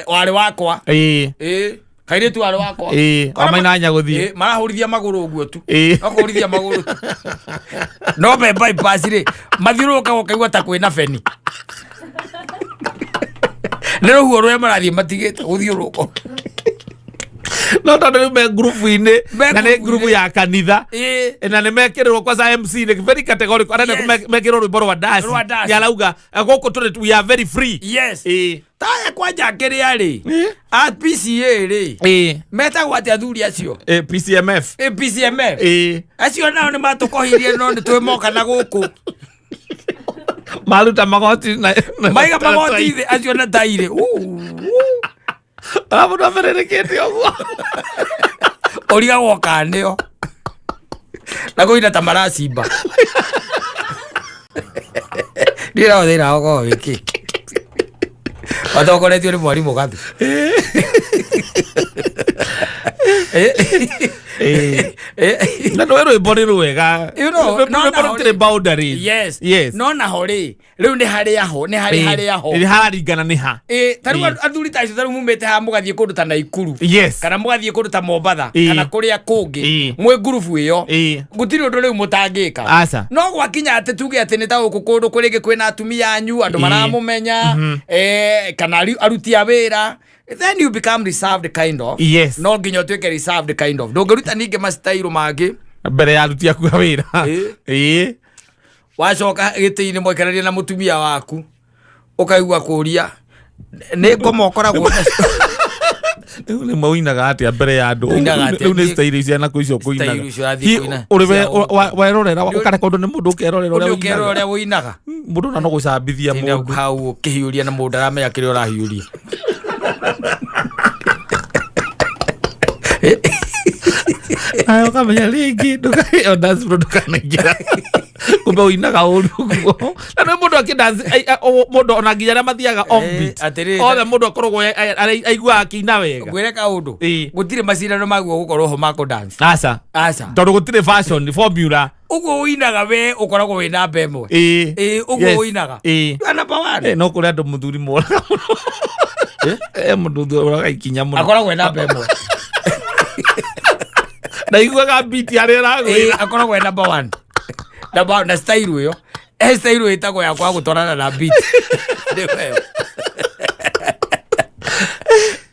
Speaker 1: warĩ wakwa.
Speaker 2: Ĩĩ.
Speaker 1: Ĩĩ, kairĩtu warĩ wakwa.
Speaker 2: Ĩĩ.
Speaker 1: Kora
Speaker 2: Wamaina nyagũthiĩ.
Speaker 1: Ĩĩ, marahũrithia magũrũ ũguo tu.
Speaker 2: Ĩĩ.
Speaker 1: No kũhũrithia magũrũ tu no me bypass rĩ, mathiũrũrũkaga ũkaigua ta kwĩna beni nĩ rũhuho rũrĩa marathiĩ matigĩte gũthiũrũrũka.
Speaker 2: No tondũ rĩu me ngurubu-inĩ
Speaker 1: Me
Speaker 2: na nĩ
Speaker 1: ngurubu-inĩ.
Speaker 2: ngurubu ya kanitha,
Speaker 1: Ĩĩ.
Speaker 2: na nĩ mekĩrĩrwo kwanza MC nĩ very categorical arenda
Speaker 1: Yes.
Speaker 2: mekĩrwo rwĩmbo rwa dance.
Speaker 1: Rwa dance.
Speaker 2: Nĩ arauga gũkũ tũrĩ we are very free.
Speaker 1: Yes.
Speaker 2: Ĩĩ.
Speaker 1: Taya kwanja kĩrĩa rĩ, a PCA rĩ,
Speaker 2: Ĩĩ.
Speaker 1: metagwo atĩ athuri acio?
Speaker 2: Ĩĩ, PCMF.
Speaker 1: Ĩ, PCMF.
Speaker 2: Ĩĩ.
Speaker 1: Acio nao nĩ matũkohirie, no nĩ twĩmoka na gũkũ.
Speaker 2: Maruta magoti na
Speaker 1: Maiga magoti thĩ acio na tairĩ.
Speaker 2: Mũndũ aberĩrĩkĩte ũguo.
Speaker 1: Ũrigagwo kanĩo na kũina ta maracimba ndiĩ nao thĩna ũkorwo wĩkĩ matongoretio nĩ mwarimũ gathu.
Speaker 2: Ĩĩ. Na nĩ rwĩmbo nĩ rwega.
Speaker 1: You know, no,
Speaker 2: Rwĩmbo
Speaker 1: no,
Speaker 2: rũtirĩ boundaries.
Speaker 1: Yes.
Speaker 2: Yes.
Speaker 1: No naho rĩ, rĩu nĩ harĩa ho nĩ harĩ harĩa ho.
Speaker 2: Nĩ hararingana nĩ ha.
Speaker 1: Ĩ, ta rĩu athuri ta acio, ta rĩu mumĩte haha mũgathiĩ kũndũ ta Naikuru,
Speaker 2: Yes.
Speaker 1: kana mũgathiĩ kũndũ ta Mombatha, kana kũrĩa kũngĩ, mwĩ ngurubu ĩyo, gũtirĩ ũndũ rĩu mũtangĩka.
Speaker 2: Aca.
Speaker 1: No gwakinya atĩ tuge atĩ nĩ ta gũkũ kũndũ kũrĩngĩ kwĩna atumia anyu andũ maramũmenya, kana aruti a wĩra, then you become reserved kind of.
Speaker 2: Yes.
Speaker 1: No nginya ũtuĩke reserved kind of, ndũngĩruta ningĩ mastairũ mangĩ
Speaker 2: Mbere ya aruti aku a wĩra.
Speaker 1: Ĩĩ.
Speaker 2: Ĩĩ.
Speaker 1: Wacoka gĩtĩ-inĩ mwekereria na mũtumia waku, ũkaigua kũria nĩ ngoma ũkoragwo nacio.
Speaker 2: Rĩu nĩ maũinaga atĩa mbere ya andũ?
Speaker 1: Ũinaga atĩa?
Speaker 2: Rĩu nĩ style ciana kũ icio kũinaga?
Speaker 1: Style icio ũrathiĩ
Speaker 2: Hi,
Speaker 1: kũina.
Speaker 2: ũrĩ we
Speaker 1: Cia gũkũ.
Speaker 2: werorera ũkareka ũndũ nĩ mũndũ ũkerorera ũrĩa
Speaker 1: Ũndũ ũkerora
Speaker 2: ũinaga.
Speaker 1: ũrĩa ũinaga.
Speaker 2: Mũndũ ona no gũcambithia
Speaker 1: Tinda
Speaker 2: mũndũ.
Speaker 1: hau ũkĩhiũria na mũndũ aramenya kĩrĩa ũrahiũria.
Speaker 2: Nawe ũkamenya rĩngĩ ndũka- o dance floor ndũkanaingĩra kumbe ũinaga ũru ũguo na nĩ mũndũ akĩdance mũndũ ona nginya arĩa mathiaga off beat
Speaker 1: atĩrĩrĩ,
Speaker 2: othe mũndũ akoragwo aiguaga akĩina wega.
Speaker 1: Ngwĩre kaũndũ.
Speaker 2: Ĩĩ.
Speaker 1: Gũtirĩ macindano maguo gũkorwo ho ma kũ-dance.
Speaker 2: Aca.
Speaker 1: Aca.
Speaker 2: Tondũ gũtirĩ fashion formula.
Speaker 1: Ũguo ũinaga we ũkoragwo wĩ namba ĩmwe.
Speaker 2: Ĩĩ.
Speaker 1: Ĩĩ, ũguo
Speaker 2: Yes.
Speaker 1: ũinaga.
Speaker 2: Ĩĩ.
Speaker 1: You are number one.
Speaker 2: Eh, no kũrĩ andũ mũthuri moraga mũno. Eh, mũndũ ũraga ikinya mũno.
Speaker 1: Akoragwo e namba ĩmwe.
Speaker 2: Ndaiguaga beat harĩa
Speaker 1: Ĩĩ,
Speaker 2: ĩragwĩra.
Speaker 1: akoragwo e number one. Number one, na style ĩyo he style ĩtagwo ya kwaga gũtwarana na beat. Nĩyo ĩyo.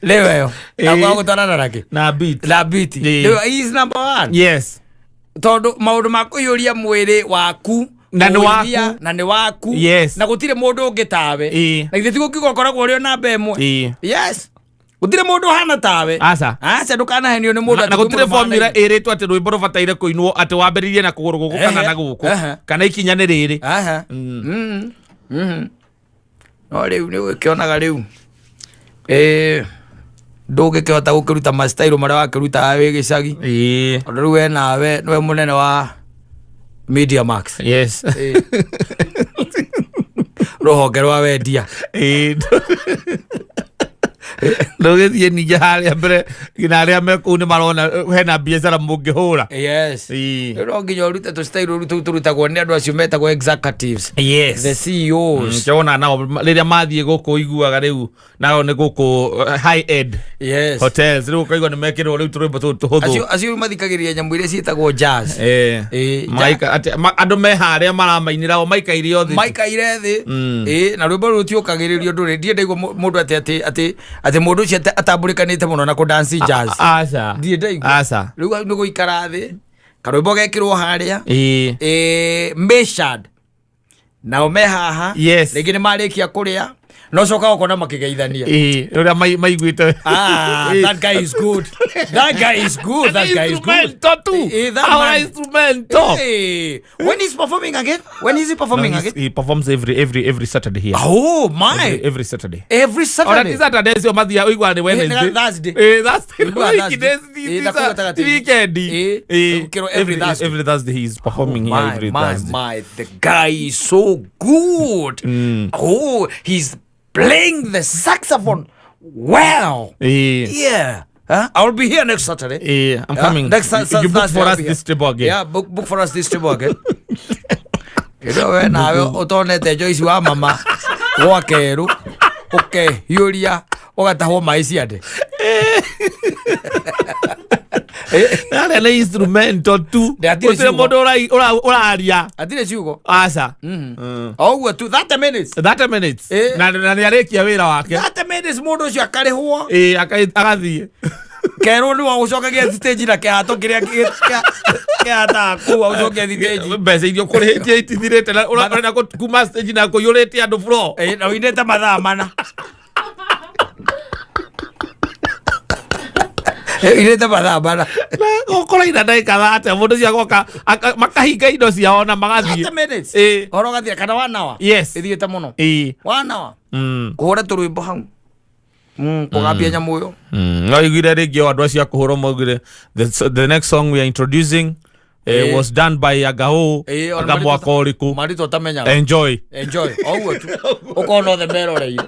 Speaker 1: Nĩyo ĩyo ya
Speaker 2: Ĩĩ.
Speaker 1: kwaga gũtwarana na kĩ?
Speaker 2: Na beat.
Speaker 1: Na beat.
Speaker 2: Ĩĩ.
Speaker 1: Nĩyo, he is number one.
Speaker 2: Yes.
Speaker 1: Tondũ maũndũ ma kũiyũria mwĩrĩ waku
Speaker 2: Na nĩ waku.
Speaker 1: kũũithia, na nĩ waku.
Speaker 2: Yes.
Speaker 1: Na gũtirĩ mũndũ ũngĩ tawe.
Speaker 2: Ĩĩ.
Speaker 1: Na githĩ ti gũkiuga ũkoragwo ũrĩ o namba ĩmwe?
Speaker 2: Ĩĩ.
Speaker 1: Yes, gũtirĩ mũndũ ũhana tawe.
Speaker 2: Aca.
Speaker 1: Aca, ndũkanahenio nĩ mũndũ
Speaker 2: Na
Speaker 1: atĩ
Speaker 2: na
Speaker 1: kwĩ
Speaker 2: gũtirĩ
Speaker 1: mũndũ
Speaker 2: formula
Speaker 1: mahanaine.
Speaker 2: ĩrĩtwo atĩ rwĩmbo rũbataire kũinwo atĩ wambĩrĩrie na kũgũrũ gũkũ kana na gũkũ kana ikinya nĩ rĩrĩ.
Speaker 1: Aha. No rĩu nĩ ũgĩkĩonaga rĩu ndũngĩkĩhota gũkĩruta mastairo marĩa wakĩrutaga wĩ gĩcagi. Tondũ rĩu we nawe nĩwe mũnene wa Media Max.
Speaker 2: Yes.
Speaker 1: Rũhonge rwa wendia.
Speaker 2: Ĩĩ. Ndũgĩthiĩ ningĩ harĩa mbere nginya arĩa me kũu nĩ marona hena biacara mũngĩhũra.
Speaker 1: Yes.
Speaker 2: Ĩĩ.
Speaker 1: Rĩu no nginya ũrute tũstairo rĩu tũu tũrutagwo nĩ andũ acio metagwo executives.
Speaker 2: Yes.
Speaker 1: The CEOs.
Speaker 2: Nĩkĩo nao rĩrĩa mathiĩ gũkũ iguaga rĩu nao nĩ gũkũ high end
Speaker 1: Yes.
Speaker 2: hotels, rĩu ũkaigua nĩ mekĩrwo rĩu tũrwĩmbo tũtũ tũhũthũ.
Speaker 1: Acio rĩu mathikagĩrĩria nyamũ iria ciĩtagwo jazz.
Speaker 2: Maika atĩ andũ me harĩa maramainĩra o maikaire o thĩ.
Speaker 1: Maikaire thĩ. Ĩĩ, na rwĩmbo rũu rũtiũkagĩrĩrio ndũrĩ ndirĩ ndaigua mũndũ atĩ mũndũ ũcio atambũrĩkanĩte mũno na kũdanci jazz.
Speaker 2: Aca.
Speaker 1: Ndirĩ ndaigua.
Speaker 2: Aca.
Speaker 1: Rĩu hau nĩ gũikara thĩ, karwĩmbo gekĩrwo harĩa. Measured. Nao me haha. Rĩngĩ nĩ marĩkia kũrĩa no coka ũkona makĩgeithania.
Speaker 2: Ĩĩ, ũrĩa maiguĩte.
Speaker 1: Ah, that guy is good. That guy is good. That guy is good.
Speaker 2: Instrumento tu.
Speaker 1: Eh, that
Speaker 2: Our
Speaker 1: man.
Speaker 2: instrumento.
Speaker 1: Hey, when he's performing again? When is he performing
Speaker 2: No,
Speaker 1: again?
Speaker 2: he performs every Saturday here.
Speaker 1: Oh my!
Speaker 2: Every Saturday.
Speaker 1: Every
Speaker 2: Ona
Speaker 1: Saturday.
Speaker 2: ti Saturday cio mathiaga ũiguaga nĩ Wednesday.
Speaker 1: Eh, Thursday.
Speaker 2: Thursday.
Speaker 1: Ũiguaga
Speaker 2: Wiki
Speaker 1: Thursday.
Speaker 2: days,
Speaker 1: Na kũu gatagatĩ-inĩ.
Speaker 2: weekend.
Speaker 1: Gũkĩrwo every Thursday.
Speaker 2: Every Thursday he is performing here
Speaker 1: My,
Speaker 2: every
Speaker 1: my,
Speaker 2: Thursday.
Speaker 1: my, the guy is so good. Oh, he's playing the saxophone well. Yeah. Huh? I'll be here next Saturday.
Speaker 2: I'm coming.
Speaker 1: Next
Speaker 2: You book
Speaker 1: Thursday
Speaker 2: for
Speaker 1: I'll
Speaker 2: us
Speaker 1: be here.
Speaker 2: this table again.
Speaker 1: Yeah, book for us this table again. Ĩno we nawe ũtonete Joyce wa mama gwa kerũ ũkehiũria ũgatahwo maĩ ciande.
Speaker 2: Harĩa nĩ instrumento tu.
Speaker 1: Ndĩ hatirĩ
Speaker 2: Gũtirĩ
Speaker 1: ciugo.
Speaker 2: mũndũ ũraria.
Speaker 1: Hatirĩ ciugo.
Speaker 2: Aca.
Speaker 1: O ũguo tu 30 minutes.
Speaker 2: 30 minutes. Na nĩ arĩkia wĩra wake.
Speaker 1: 30 minutes mũndũ ũcio akarĩhwo.
Speaker 2: Ĩĩ, agathiĩ.
Speaker 1: Kerwo nĩ wagũcokagia stage na kĩhato kĩrĩa kĩhataga kũu agũcokia stage.
Speaker 2: Mbeca iria ũkũrĩhĩtie itithirĩte na ũrenda kuma stage na kũiyũrĩte andũ floor.
Speaker 1: Na ũinĩte mathaa mana. Ũinĩte mathaa mana.
Speaker 2: Ũkũraina ndagĩka 30 mũndũ ũcio agoka makahinga indo ciao na magathiĩ.
Speaker 1: 30 minutes. Ũhoro ũgathira kana one hour.
Speaker 2: Yes.
Speaker 1: Ĩthiĩte mũno. One hour. Kũhũra tũrwĩmbo hau. Kũgambia nyamũ ĩyo.
Speaker 2: No iguire rĩngĩ o andũ acio a kũhũrwo maugire the next song we are introducing was done by Agao
Speaker 1: ona
Speaker 2: aga mwaka ũrĩkũ.
Speaker 1: Marĩtwa ũtamenyaga.
Speaker 2: Enjoy.
Speaker 1: Enjoy. O ũguo tu. Ũkona othe meroreire.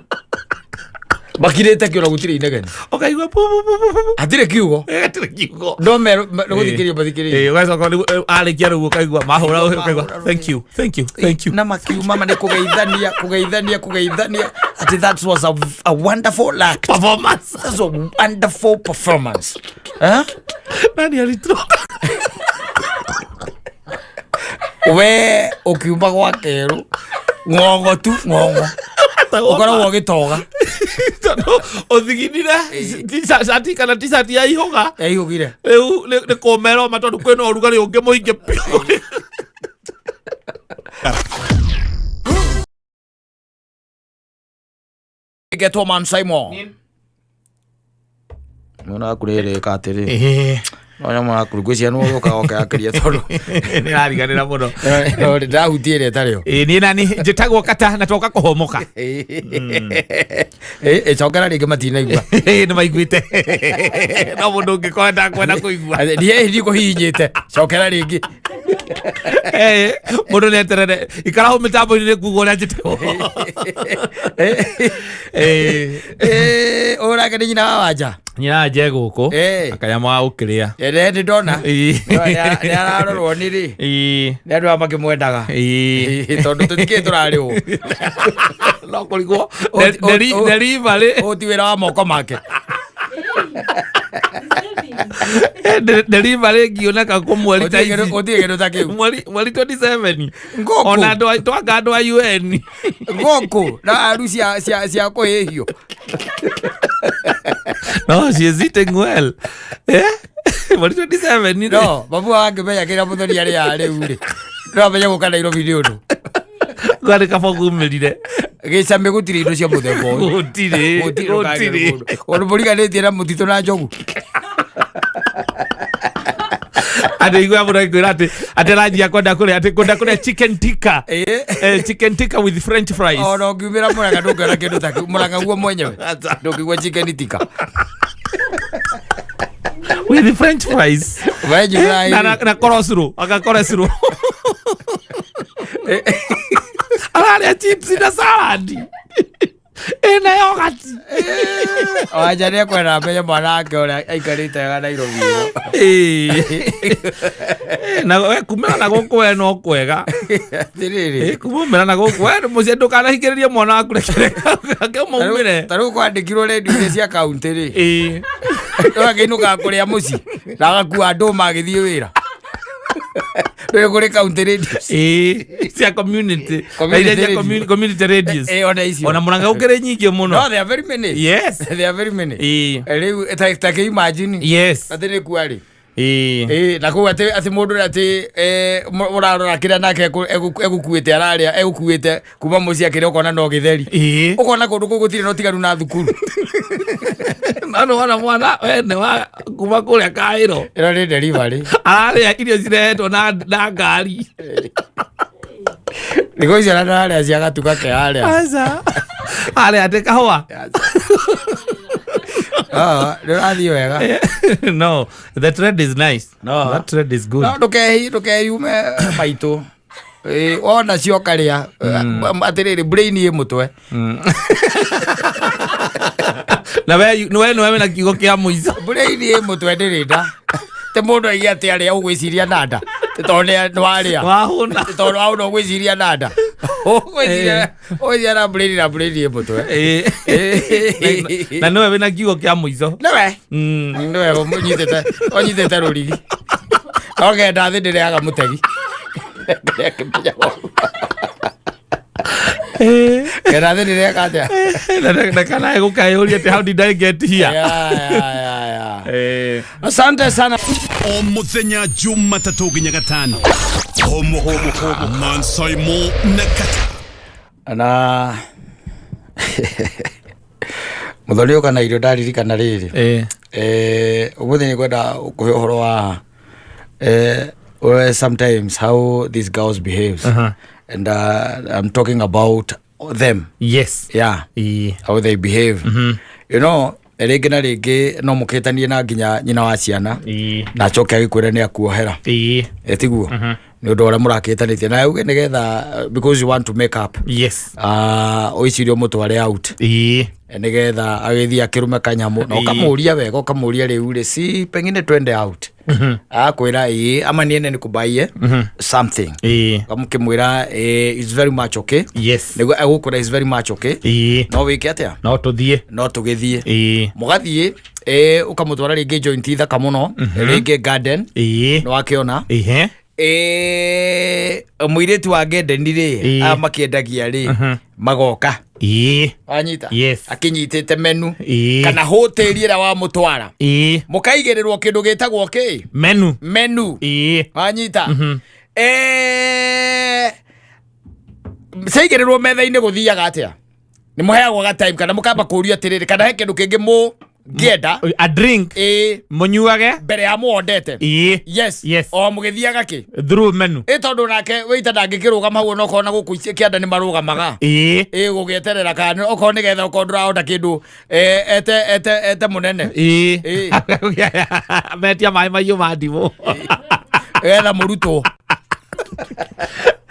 Speaker 1: Makirĩte kĩũra gũtirĩ inegene.
Speaker 2: Ũkaigua pu, pu, pu, pu, pu.
Speaker 1: Hatirĩ kiugo.
Speaker 2: Hatirĩ kiugo.
Speaker 1: No nĩgũthikĩrĩria mathikĩrĩria.
Speaker 2: Ũgacoka rĩu, arĩkia rĩu ũkaigua mahũra ũkaigua thank you, thank you, thank you.
Speaker 1: Na makiuma ma nĩ kũgeithania, kũgeithania, kũgeithania. Atĩ that was a wonderful act.
Speaker 2: Performance.
Speaker 1: That's a wonderful performance. Eh?
Speaker 2: Nani alitoka?
Speaker 1: We ũkiuma gwa kerũ ng'ong'o tu ng'ong'o ũkoragwo ũgĩtoga.
Speaker 2: Tondũ ũthiginire cati kana t-shirt ya ihũga.
Speaker 1: Yaihũgire.
Speaker 2: Rĩu nĩ kũmera ũma tondũ kwĩna ũrugarĩ ũngĩ mũingĩ biũ.
Speaker 1: Getwo man Simon. Nona kũrĩrĩka atĩrĩ. No nyamũ yaku ngwĩciria nĩwe ũkaga ũkeyakĩria tondũ
Speaker 2: Nĩrariganĩra mũno.
Speaker 1: Ndahutie ĩrĩa ĩtarĩ yo.
Speaker 2: Ĩĩ, niĩ nani njĩtagwo Kata na twoka kũhomoka.
Speaker 1: Ĩcokera rĩngĩ matinaigua.
Speaker 2: Ĩĩ, nĩ maiguĩte no mũndũ ũngĩkorwo ndakwenda kũigua.
Speaker 1: Ndiĩ ndikũhihinyĩte, cokera rĩngĩ.
Speaker 2: Eh, mũndũ nĩ eterere ikara hau mĩtambo-inĩ nĩ kuga ũrĩa njĩtagwo. Eh.
Speaker 1: Ũyũ nake nĩ nyina wa Wanja.
Speaker 2: Nyina nje gũkũ. Akanyamũ ga gũkĩrĩa.
Speaker 1: Nĩ ndona. Nĩ ararorwo nĩ rĩ. Nĩ andũ aya makĩmwendaga. Tondũ tũtikĩĩ tũrarĩhwo.
Speaker 2: No kũrigwo. Delivery.
Speaker 1: Ũyũ ti wĩra wa moko make.
Speaker 2: Delivery ngĩoneka kũ mweri ta ici.
Speaker 1: Gũtirĩ kĩndũ ta kĩu.
Speaker 2: Mweri 27.
Speaker 1: Ngũkũ.
Speaker 2: Ona andũ twanga andũ a UN.
Speaker 1: Ngũkũ na aru cia kũhĩhio.
Speaker 2: No, she is eating well. Eh? Mweri 27 ni.
Speaker 1: No, babu angĩmenya kĩrĩa mũthoni arĩaga rĩu rĩ. No amenye gũka Nairobi nĩ ũndũ.
Speaker 2: Kwarĩ kaba kumĩrire.
Speaker 1: Gĩcamĩ gũtirĩ indo cia mũthemba ũyũ.
Speaker 2: Gũtirĩ.
Speaker 1: Gũtirĩ
Speaker 2: Gũtirĩ.
Speaker 1: Ũndũ mũriganĩtie na mũtitũ na njogu.
Speaker 2: Andå igua må no ngwä atä atä aranjia kwenda kå rä atä kwenda kå rä chicken tikka. Chicken tikka with french fries.
Speaker 1: Ona ũngiumĩra Mũrang'a ndũngĩona kĩndũ ta kĩu. Mũrang'a guo mwenyewe. Ndũngĩigua chicken tikka.
Speaker 2: With french fries.
Speaker 1: French fries.
Speaker 2: Na coleslaw, aka coleslaw. Ararĩa chips na salad. Ĩna yogurt.
Speaker 1: Wanja nĩ ekwenda amenye mwana wake ũrĩa aikarĩte wega Nairobi.
Speaker 2: Na we kumĩra na gũkũ we no kwega.
Speaker 1: Atĩrĩrĩ.
Speaker 2: Kumĩra na gũkũ we mũciĩ ndũkanahingĩrĩrie mwana waku reke maumĩre.
Speaker 1: Ta rĩu kwandĩkirwo redio-inĩ cia kaunti rĩ. Ũgakĩinũkaga kũrĩa mũciĩ na agakua ndũma agĩthiĩ wĩra. Rĩu kũrĩ county radios.
Speaker 2: Cia community.
Speaker 1: Community
Speaker 2: Iria cia
Speaker 1: radio.
Speaker 2: Community radios.
Speaker 1: Ona icio.
Speaker 2: Ona Murang'a gũkĩrĩ nyingĩ mũno.
Speaker 1: No, there are very many.
Speaker 2: Yes.
Speaker 1: There are very many. Rĩu ta kĩ imagine.
Speaker 2: Yes.
Speaker 1: Atĩ nĩ kua rĩ. Na kũu atĩ mũndũ ũrĩa atĩ ũrarora kĩrĩa nake egũkuĩte ararĩa, egũkuĩte kuma mũciĩ akĩrĩa ũkona no gĩtheri. Ũkona kũndũ kũu gũtirĩ na ũtiganu na thukuru.
Speaker 2: No nĩ wona mwana we nĩ wa kuma kũrĩa Kaĩro.
Speaker 1: Ĩno nĩ delivery.
Speaker 2: Ararĩa irio cirehetwo na ngari.
Speaker 1: Thikũ icio na ndararĩa cia gatuka ke harĩa.
Speaker 2: Aca. Arĩa atĩ kahũa.
Speaker 1: Ah, nĩ ũrathiĩ wega.
Speaker 2: No, the trend is nice.
Speaker 1: No.
Speaker 2: That trend is good.
Speaker 1: No, ndũkeyume maitũ. Wona cioka rĩa, atĩrĩrĩ, brain ĩ mũtwe.
Speaker 2: Na we nĩwe wĩna kiugo kĩa mũico.
Speaker 1: Brain ĩ mũtwe ndĩrĩ nda. Ti mũndũ aige atĩ arĩa ũgwĩciria na nda. Ti tondũ nĩ warĩa.
Speaker 2: Wahũna.
Speaker 1: Ti tondũ wahũna ũgwĩciria na nda. Ũgwĩciria na brain, na brain ĩ mũtwe.
Speaker 2: Na nĩwe wĩna kiugo kĩa mũico.
Speaker 1: Nĩwe. Nĩwe ũnyitĩte rũrigi. No ngenda thĩ ndĩrĩaga mũtegi. Ngenda thĩ ndĩreka atĩa?
Speaker 2: Na kana gũkayũria atĩ how did I get here?
Speaker 1: Yeah. Asante sana.
Speaker 3: O muthenya Jumatatũ nginya Gatano. Homo, homo, homo. Mansaimo na Kata.
Speaker 1: Na Muthoni ũka na irio ndaririkana rĩrĩ. Ũmũthĩ nĩ ngwenda kũhe ũhoro wa sometimes how these girls behaves. And I'm talking about them.
Speaker 2: Yes.
Speaker 1: Yeah. How they behave. You know, rĩngĩ na rĩngĩ no mũkĩtanie na nginya nyina wa ciana. Na acoke agĩkwĩre nĩ akuohera. Tiguo? Nĩ ũndũ ũrĩa mũrakĩtanĩtie. Na uge nĩgetha, because you want to make up.
Speaker 2: Yes.
Speaker 1: Ũicirie ũmũtware out. Nĩgetha agĩthiĩ akĩrũme kanyamũ. Na ũkamũria wega, ũkamũria rĩu rĩ, si pengine twende out. Akwĩra ĩĩ, ama niende nikubaie something. Ũkamũkĩmwĩra, it's very much okay.
Speaker 2: Yes.
Speaker 1: Nĩguo egũkwĩra it's very much okay. No wĩke atĩa?
Speaker 2: No tũthiĩ.
Speaker 1: No tũgĩthiĩ. Mũgathiĩ, ũkamũtwara rĩngĩ joint thaka mũno, rĩngĩ garden. Nĩ wakĩona. Mũirĩtu wa garden rĩ, aya makĩendagia rĩ, magoka. Wanyita?
Speaker 2: Yes.
Speaker 1: Akinyitĩte menu. Kana hoteli ĩrĩa wamũtwara. Mũkaigĩrĩrwo kĩndũ gĩtagwo kĩ?
Speaker 2: Menu.
Speaker 1: Menu. Wanyita? Ciaigĩrĩrwo metha-inĩ gũthiaga atĩa? Nĩ mũheagwo ga time kana mũkamba kũũrio atĩrĩrĩ, kana he kĩndũ kĩngĩ Ngĩenda
Speaker 2: A drink.
Speaker 1: Ĩ.
Speaker 2: Mũnyuage.
Speaker 1: Mbere ya mũondete.
Speaker 2: Ĩĩ.
Speaker 1: Yes.
Speaker 2: Yes.
Speaker 1: O mũgĩthiaga kĩ
Speaker 2: Through menu.
Speaker 1: Ĩ, tondũ nake wĩita ndangĩkĩrũgama hau, onokorwo na gũkũ kĩanda nĩ marũgamaga. Ĩ, gũgĩeterera kana okorwo nĩgetha okorwo ndũrahota kĩndũ, ete mũnene.
Speaker 2: Ĩĩ. Metia maĩ mahiũ ma ndimũ.
Speaker 1: Getha mũrutwo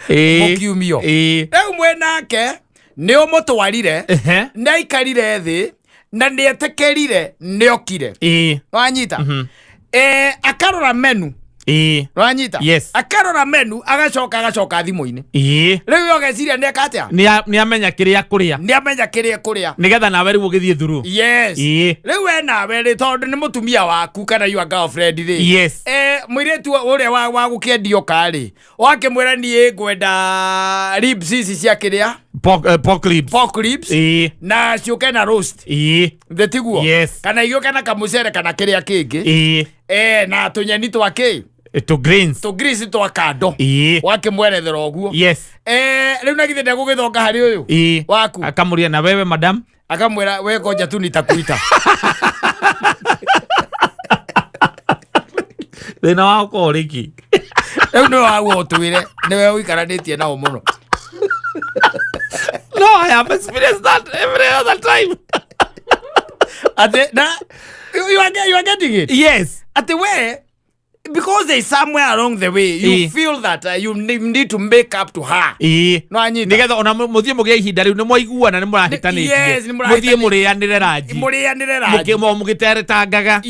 Speaker 1: mũkiumio. Rĩu mwĩnake nĩ ũmũtwarire, nĩ aikarire thĩ na nĩ etĩkĩrire, nĩ okire. Wanyita? Akarora menu. Wanyita?
Speaker 2: Yes.
Speaker 1: Akarora menu, agacoka thimũ-inĩ. Rĩu we ũgeciria nĩ eka atĩa?
Speaker 2: Nĩ amenya kĩrĩa kũrĩa.
Speaker 1: Nĩ amenya kĩrĩa kũrĩa.
Speaker 2: Nĩgetha nawe rĩu ũgĩthiĩ through.
Speaker 1: Yes. Rĩu we nawe rĩ, tondũ nĩ mũtumia waku kana your girlfriend rĩ, mũirĩtu ũrĩa wa gũkĩendio karĩ, wakĩmwĩra niĩ ngwenda ribs ici cia kĩrĩa?
Speaker 2: Pork ribs.
Speaker 1: Pork ribs. Na ciũke na roast. Thĩ tiguo?
Speaker 2: Yes.
Speaker 1: Kana igĩũke na kamũcere kana kĩrĩa kĩngĩ. Na tũnyeni twa kĩ?
Speaker 2: To greens.
Speaker 1: Tũ greens twa kando. Wakĩmwerethera ũguo. Rĩu na githĩ ndegũgĩthonga harĩ ũyũ waku?
Speaker 2: Akamũria, na wewe, madam?
Speaker 1: Akamwĩra, we ngoja tu nitakuita.
Speaker 2: Thĩna wakwa ũrĩki?
Speaker 1: Rĩu nĩwe waguo ũtwĩre, nĩwe ũikaranĩtie nao mũno.
Speaker 2: No, I have experienced that every other time.
Speaker 1: Atĩ na you are getting it?
Speaker 2: Yes.
Speaker 1: Atĩ we, because there is somewhere along the way you feel that you need to make up to her. No anyita?
Speaker 2: Nigetha ona mũthiĩ mũgĩe ihinda rĩu nĩ mwaiguana, nĩ mũrahĩtanĩtie.
Speaker 1: Yes, nĩ
Speaker 2: Mũthiĩ
Speaker 1: mũrahĩtanĩtie.
Speaker 2: mũrĩanĩre ranji.
Speaker 1: Mũrĩanĩre ranji.
Speaker 2: Mũgĩteretangaga.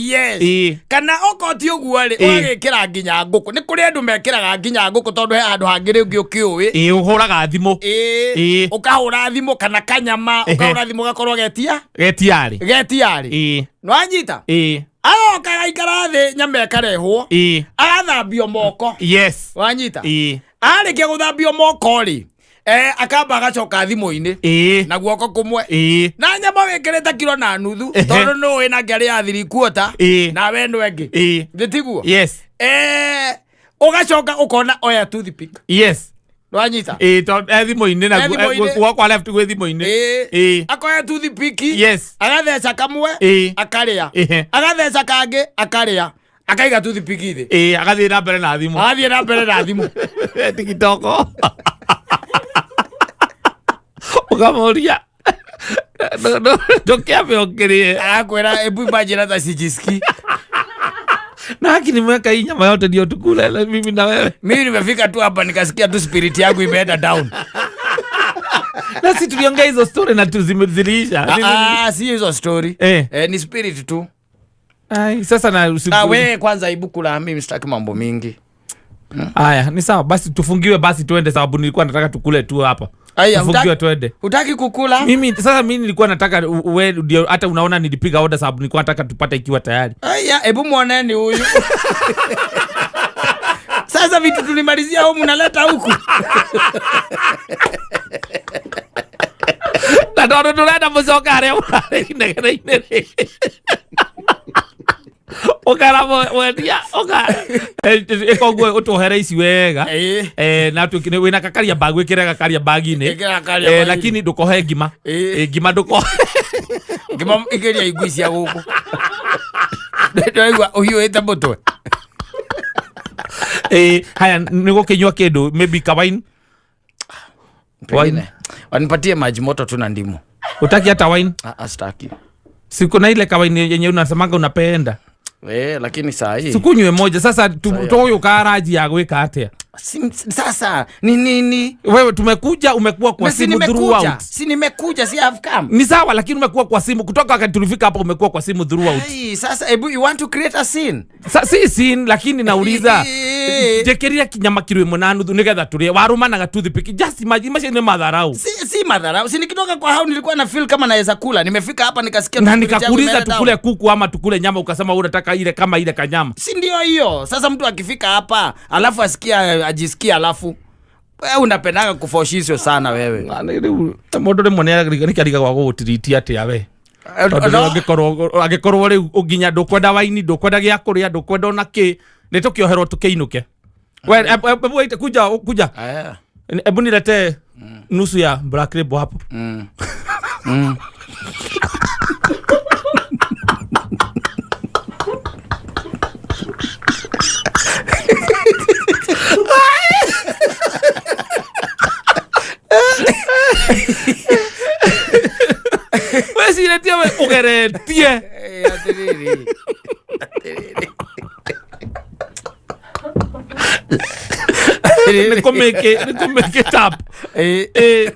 Speaker 1: Kana okorwo ti ũguo rĩ, ũgagĩkĩra nginya ngũkũ. Nĩ kũrĩ andũ mekĩraga nginya ngũkũ, tondũ he handũ hangĩ rĩngĩ ũkĩũĩ.
Speaker 2: Ĩĩ, ũhũraga thimũ.
Speaker 1: Ũkahũra thimũ kana kanyama, ũkahũra thimũ gakorwo getia
Speaker 2: Getiarĩ.
Speaker 1: Getiarĩ. Nĩwanyita? Agoka agaikara thĩ, nyama ĩkarehwo, agathambio moko. Wanyita? Arĩkia gũthambio moko rĩ, akamba agacoka thimũ-inĩ na guoko kũmwe na nyama wĩkĩrĩte kiro na nuthu, tondũ nĩũĩ nake arĩ 3/4 nawe ĩno ĩngĩ. Thĩ tiguo?
Speaker 2: Yes.
Speaker 1: Ũgacoka ũkona oya toothpick. Nwanyita?
Speaker 2: Ĩĩ, tondũ e thimũ-inĩ na
Speaker 1: E thimũ-inĩ.
Speaker 2: guoko kwa left gwĩ thimũ-inĩ.
Speaker 1: Akoya toothpick, agatheca kamwe, akarĩa, agatheca kangĩ, akarĩa, akaiga toothpick thĩ.
Speaker 2: Ĩĩ, agathiĩ na mbere na thimũ.
Speaker 1: Agathiĩ na mbere na thimũ.
Speaker 2: TikTok. Ũkamũria, ndũkĩambe ũkĩrĩe.
Speaker 1: Arakwĩra, ebu imagine hata sijisikii.
Speaker 2: Na haki nimeweka hii nyama yote ndio tukule na mimi na wewe.
Speaker 1: Mimi nimefika tu hapa nikasikia tu spirit yangu imeenda down.
Speaker 2: Na si tuliongea hizo story na tu ziliisha?
Speaker 1: Ah, si hizo story. Ni spirit tu.
Speaker 2: Ai, sasa na usiku.
Speaker 1: Ah, we kwanza ibu kula, mimi sitaki mambo mingi.
Speaker 2: Aya, ni sawa basi, tufungiwe basi tuende, sababu nilikuwa nataka tukule tu hapa.
Speaker 1: Aya,
Speaker 2: Tufungiwe tuende.
Speaker 1: Hutaki kukula?
Speaker 2: Mimi sasa mimi nilikuwa nataka we ndio hata unaona nilipiga order, sababu nilikuwa nataka tupate ikiwa tayari.
Speaker 1: Aya, hebu muoneni huyu. Sasa vitu tulimalizia humu mnaleta huku.
Speaker 2: Na tondu ndurenda mucoke haria mũrarĩ inegene-inĩ rĩ. Ũkara mwendia, ũka ĩka ũguo ũtwohere ici wega. Na wĩna kakaria bag, wĩkĩre gakaria bag-inĩ.
Speaker 1: Ĩkĩra kakaria bag-inĩ.
Speaker 2: Lakini ndũkohe ngima. Ngima ndũkohe.
Speaker 1: Ngima ĩkĩria ingui cia gũkũ. Ndĩraigua ũhiũhĩte mũtwe.
Speaker 2: Haya, nĩ gũkĩnyua kĩndũ, maybe ka wine.
Speaker 1: Pengine. Wanipatie maji moto tu na ndimu.
Speaker 2: Utaki hata wine?
Speaker 1: Ah, ah, sitaki.
Speaker 2: Si kuna ile ka wine yenye unasemanga unapenda?
Speaker 1: Lakini saa hii.
Speaker 2: Sikunywe moja sasa tũgũgĩũka raji ya gwĩka atĩa?
Speaker 1: Si, sasa ni nini?
Speaker 2: Wewe tumekuja, umekuwa kwa
Speaker 1: Na si
Speaker 2: simu
Speaker 1: nimekuja.
Speaker 2: throughout.
Speaker 1: Si nimekuja, si have come.
Speaker 2: Ni sawa, lakini umekuwa kwa simu kutoka wakati tulifika hapa, umekuwa kwa simu throughout.
Speaker 1: Hey, sasa ebu you want to create a scene?
Speaker 2: Si scene, lakini nauliza, njĩkĩrire kinyama kiro ĩmwe na nuthu nĩgetha tũrĩe, warũmanaga toothpick. Just imagine, macio nĩ madharau.
Speaker 1: Si madharau. Si nikitoka kwa hao nilikuwa na feel kama naweza kula. Nimefika hapa nikasikia
Speaker 2: Na
Speaker 1: tu spirit yangu
Speaker 2: nikakuuliza
Speaker 1: imeenda
Speaker 2: tukule
Speaker 1: down.
Speaker 2: kuku ama tukule nyama, ukasema wewe unataka ile kama ile kanyama.
Speaker 1: Si ndio hiyo? Sasa mtu akifika hapa alafu asikia ajisikia, alafu wewe unapendaga kufoshisho sana wewe.
Speaker 2: Na rĩu mũndũ rĩmwe nĩarigagwo gũgũtiritia atĩa we. Tondũ
Speaker 1: No.
Speaker 2: rĩu angĩkorwo rĩu nginya ndũkwenda waini, ndũkwenda gĩa kũrĩa, ndũkwenda ona kĩ, nĩ tũkĩoherwo tũkĩinũke. We, ebu waite, kuja, kuja.
Speaker 1: Aya.
Speaker 2: Ebu niletee nusu ya Black Label hapo. Wĩcirĩtie we ũgeretie.
Speaker 1: Eh, atĩrĩrĩ atĩrĩrĩ.
Speaker 2: Nĩ kũmake nĩ kũmake it up.
Speaker 1: Eh,
Speaker 2: Eh.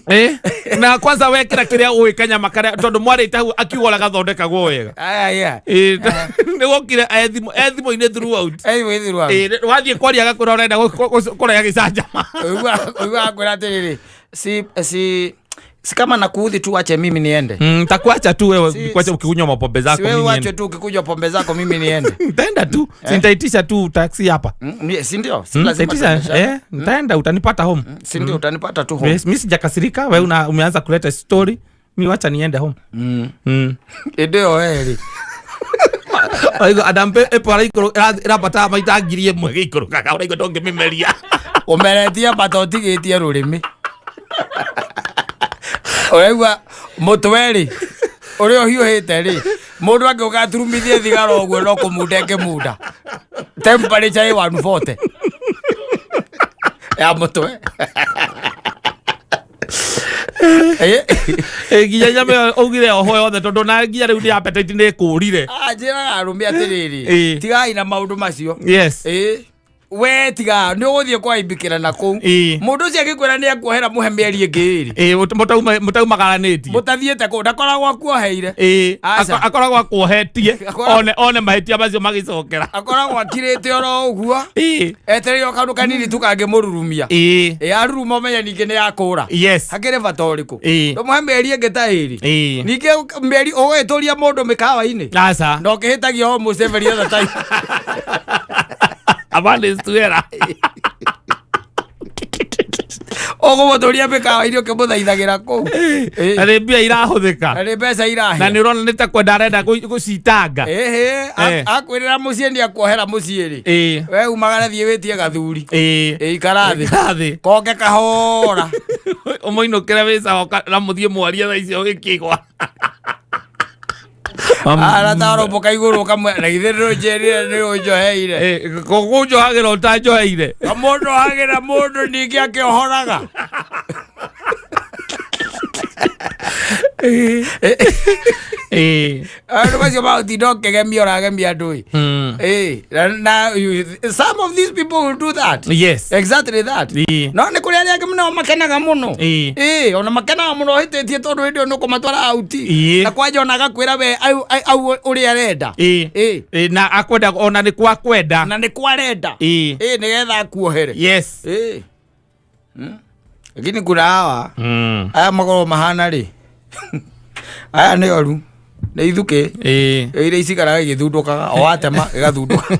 Speaker 2: Eh, na kwanza wekĩra kĩrĩa ũĩ kanyama karĩa tondũ mwarĩte hau akiuga ũrĩa gathondekagwo wega.
Speaker 1: Aya, aya.
Speaker 2: Eh, nĩ wokire e thimũ e thimũ-inĩ throughout.
Speaker 1: Eh, wĩthirwa.
Speaker 2: Eh, wathiĩ kwaria agakwĩra ũrenda kũrĩa gĩcanjama.
Speaker 1: Ũiguaga kwĩra atĩrĩrĩ, si si si kama nakuudhi tu, ache mimi niende.
Speaker 2: Takuacha tu wewe. Kuacha ukikunywa mapombe
Speaker 1: Si
Speaker 2: zako
Speaker 1: wewe
Speaker 2: mimi
Speaker 1: wache
Speaker 2: niende.
Speaker 1: tu ukikunywa pombe zako mimi niende.
Speaker 2: Nitaenda tu, si nitaitisha tu taxi hapa.
Speaker 1: Si ndio? Si lazima
Speaker 2: Nitaitisha,
Speaker 1: tuendeshe.
Speaker 2: eh, nitaenda utanipata home.
Speaker 1: Si ndio utanipata tu home.
Speaker 2: Yes, mi sijakasirika, wewe umeanza kuleta story, mi wacha niende home.
Speaker 1: Ĩndĩ ĩyo werĩ.
Speaker 2: Ũraigua Adam Apple ĩrambata maita 1000 gĩikũrũkaga, ũraigua ndũngĩmĩmeria.
Speaker 1: Ũmeretie mbata ũtigĩtie rũrĩmĩ. Ũraigua mũtwe rĩ, ũrĩa ũhiũhĩte rĩ, mũndũ angĩũka aturumithie thigara ũguo no kũmunda ĩkĩmunda. Temperature ĩ 140 ya mũtwe. Eh,
Speaker 2: Eh, nginya nyama ĩyo augire oho yothe tondũ na nginya rĩu nĩ appetite nĩ ĩkũrire.
Speaker 1: Ah, njĩraga arũme atĩrĩrĩ, tigai na maũndũ macio.
Speaker 2: Yes.
Speaker 1: Ĩ, we tiga nĩ ũgũthiĩ kwaimbikĩra na kũu. Mũndũ ũcio angĩkwĩra nĩ akuohera mũhe mĩeri ĩngĩ ĩrĩ.
Speaker 2: Ĩ, mũtaumagaranĩtie.
Speaker 1: Mũtathiĩte kũu ndakoragwo akuoheire.
Speaker 2: Ĩ,
Speaker 1: Aca.
Speaker 2: akoragwo akuohetie one mahĩtia macio magĩcokera.
Speaker 1: Akoragwo akirĩte oro ũguo. Etereire o kaũndũ kanini tu kangĩmũrurumia. Ĩ, aruruma ũmenye ningĩ nĩ yakũra. Hakĩrĩ bata ũrĩkũ? Ndũmũhe mĩeri ĩngĩ ta ĩrĩ. Ningĩ mĩeri ũgũgĩtũria mũndũ mĩkawa-inĩ.
Speaker 2: Aca.
Speaker 1: Na ũkĩhĩtagia almost every other time.
Speaker 2: Amani stuera.
Speaker 1: Ũgũmũtũria mĩkawa-inĩ ũkĩmũthaithagĩra kũu.
Speaker 2: Na nĩ mbia irahũthĩka.
Speaker 1: Na nĩ mbeca irahĩa.
Speaker 2: Na nĩ ũrona nĩ ta kwenda arenda gũcitanga.
Speaker 1: Ĩhĩ, akwĩrĩra mũciĩ nĩ akuohera mũciĩ rĩ. We umagare thiĩ wĩtie gathuri. Ĩ, ikara thĩ.
Speaker 2: Ikara thĩ.
Speaker 1: Konge kahora.
Speaker 2: Ũmũinũkĩre wĩ sawa na mũthiĩ mwarie thaa icio wĩkĩgwa.
Speaker 1: Arataroboka igũrũ ũkamwe na githĩ ndũnjĩrire nĩ ũnjoheire.
Speaker 2: Kũnjohagĩra ũtanjoheire.
Speaker 1: Mũndũ ohagĩra mũndũ ningĩ akĩohoraga. Andũ macio magũtinda ũkĩgemia ũragemia andũ ĩ. Na some of these people will do that.
Speaker 2: Yes.
Speaker 1: Exactly that. No nĩ kũrĩ arĩa angĩ nao makenaga mũno. Ona makenaga mũno ũhĩtĩtie tondũ hĩndĩ ĩyo nĩ ũkũmatwara out. Na kwanja ona agakwĩra we au ũrĩa arenda.
Speaker 2: Na akwenda ona nĩ kwa kwenda.
Speaker 1: Na nĩ kwa arenda. Nĩgetha akuohere.
Speaker 2: Yes.
Speaker 1: Lakini kuna hawa aya makorwo mahana rĩ, aya nĩ oru, nĩ ithukĩ. Iria icikaraga igĩthundũkaga, o watema ĩgathundũka.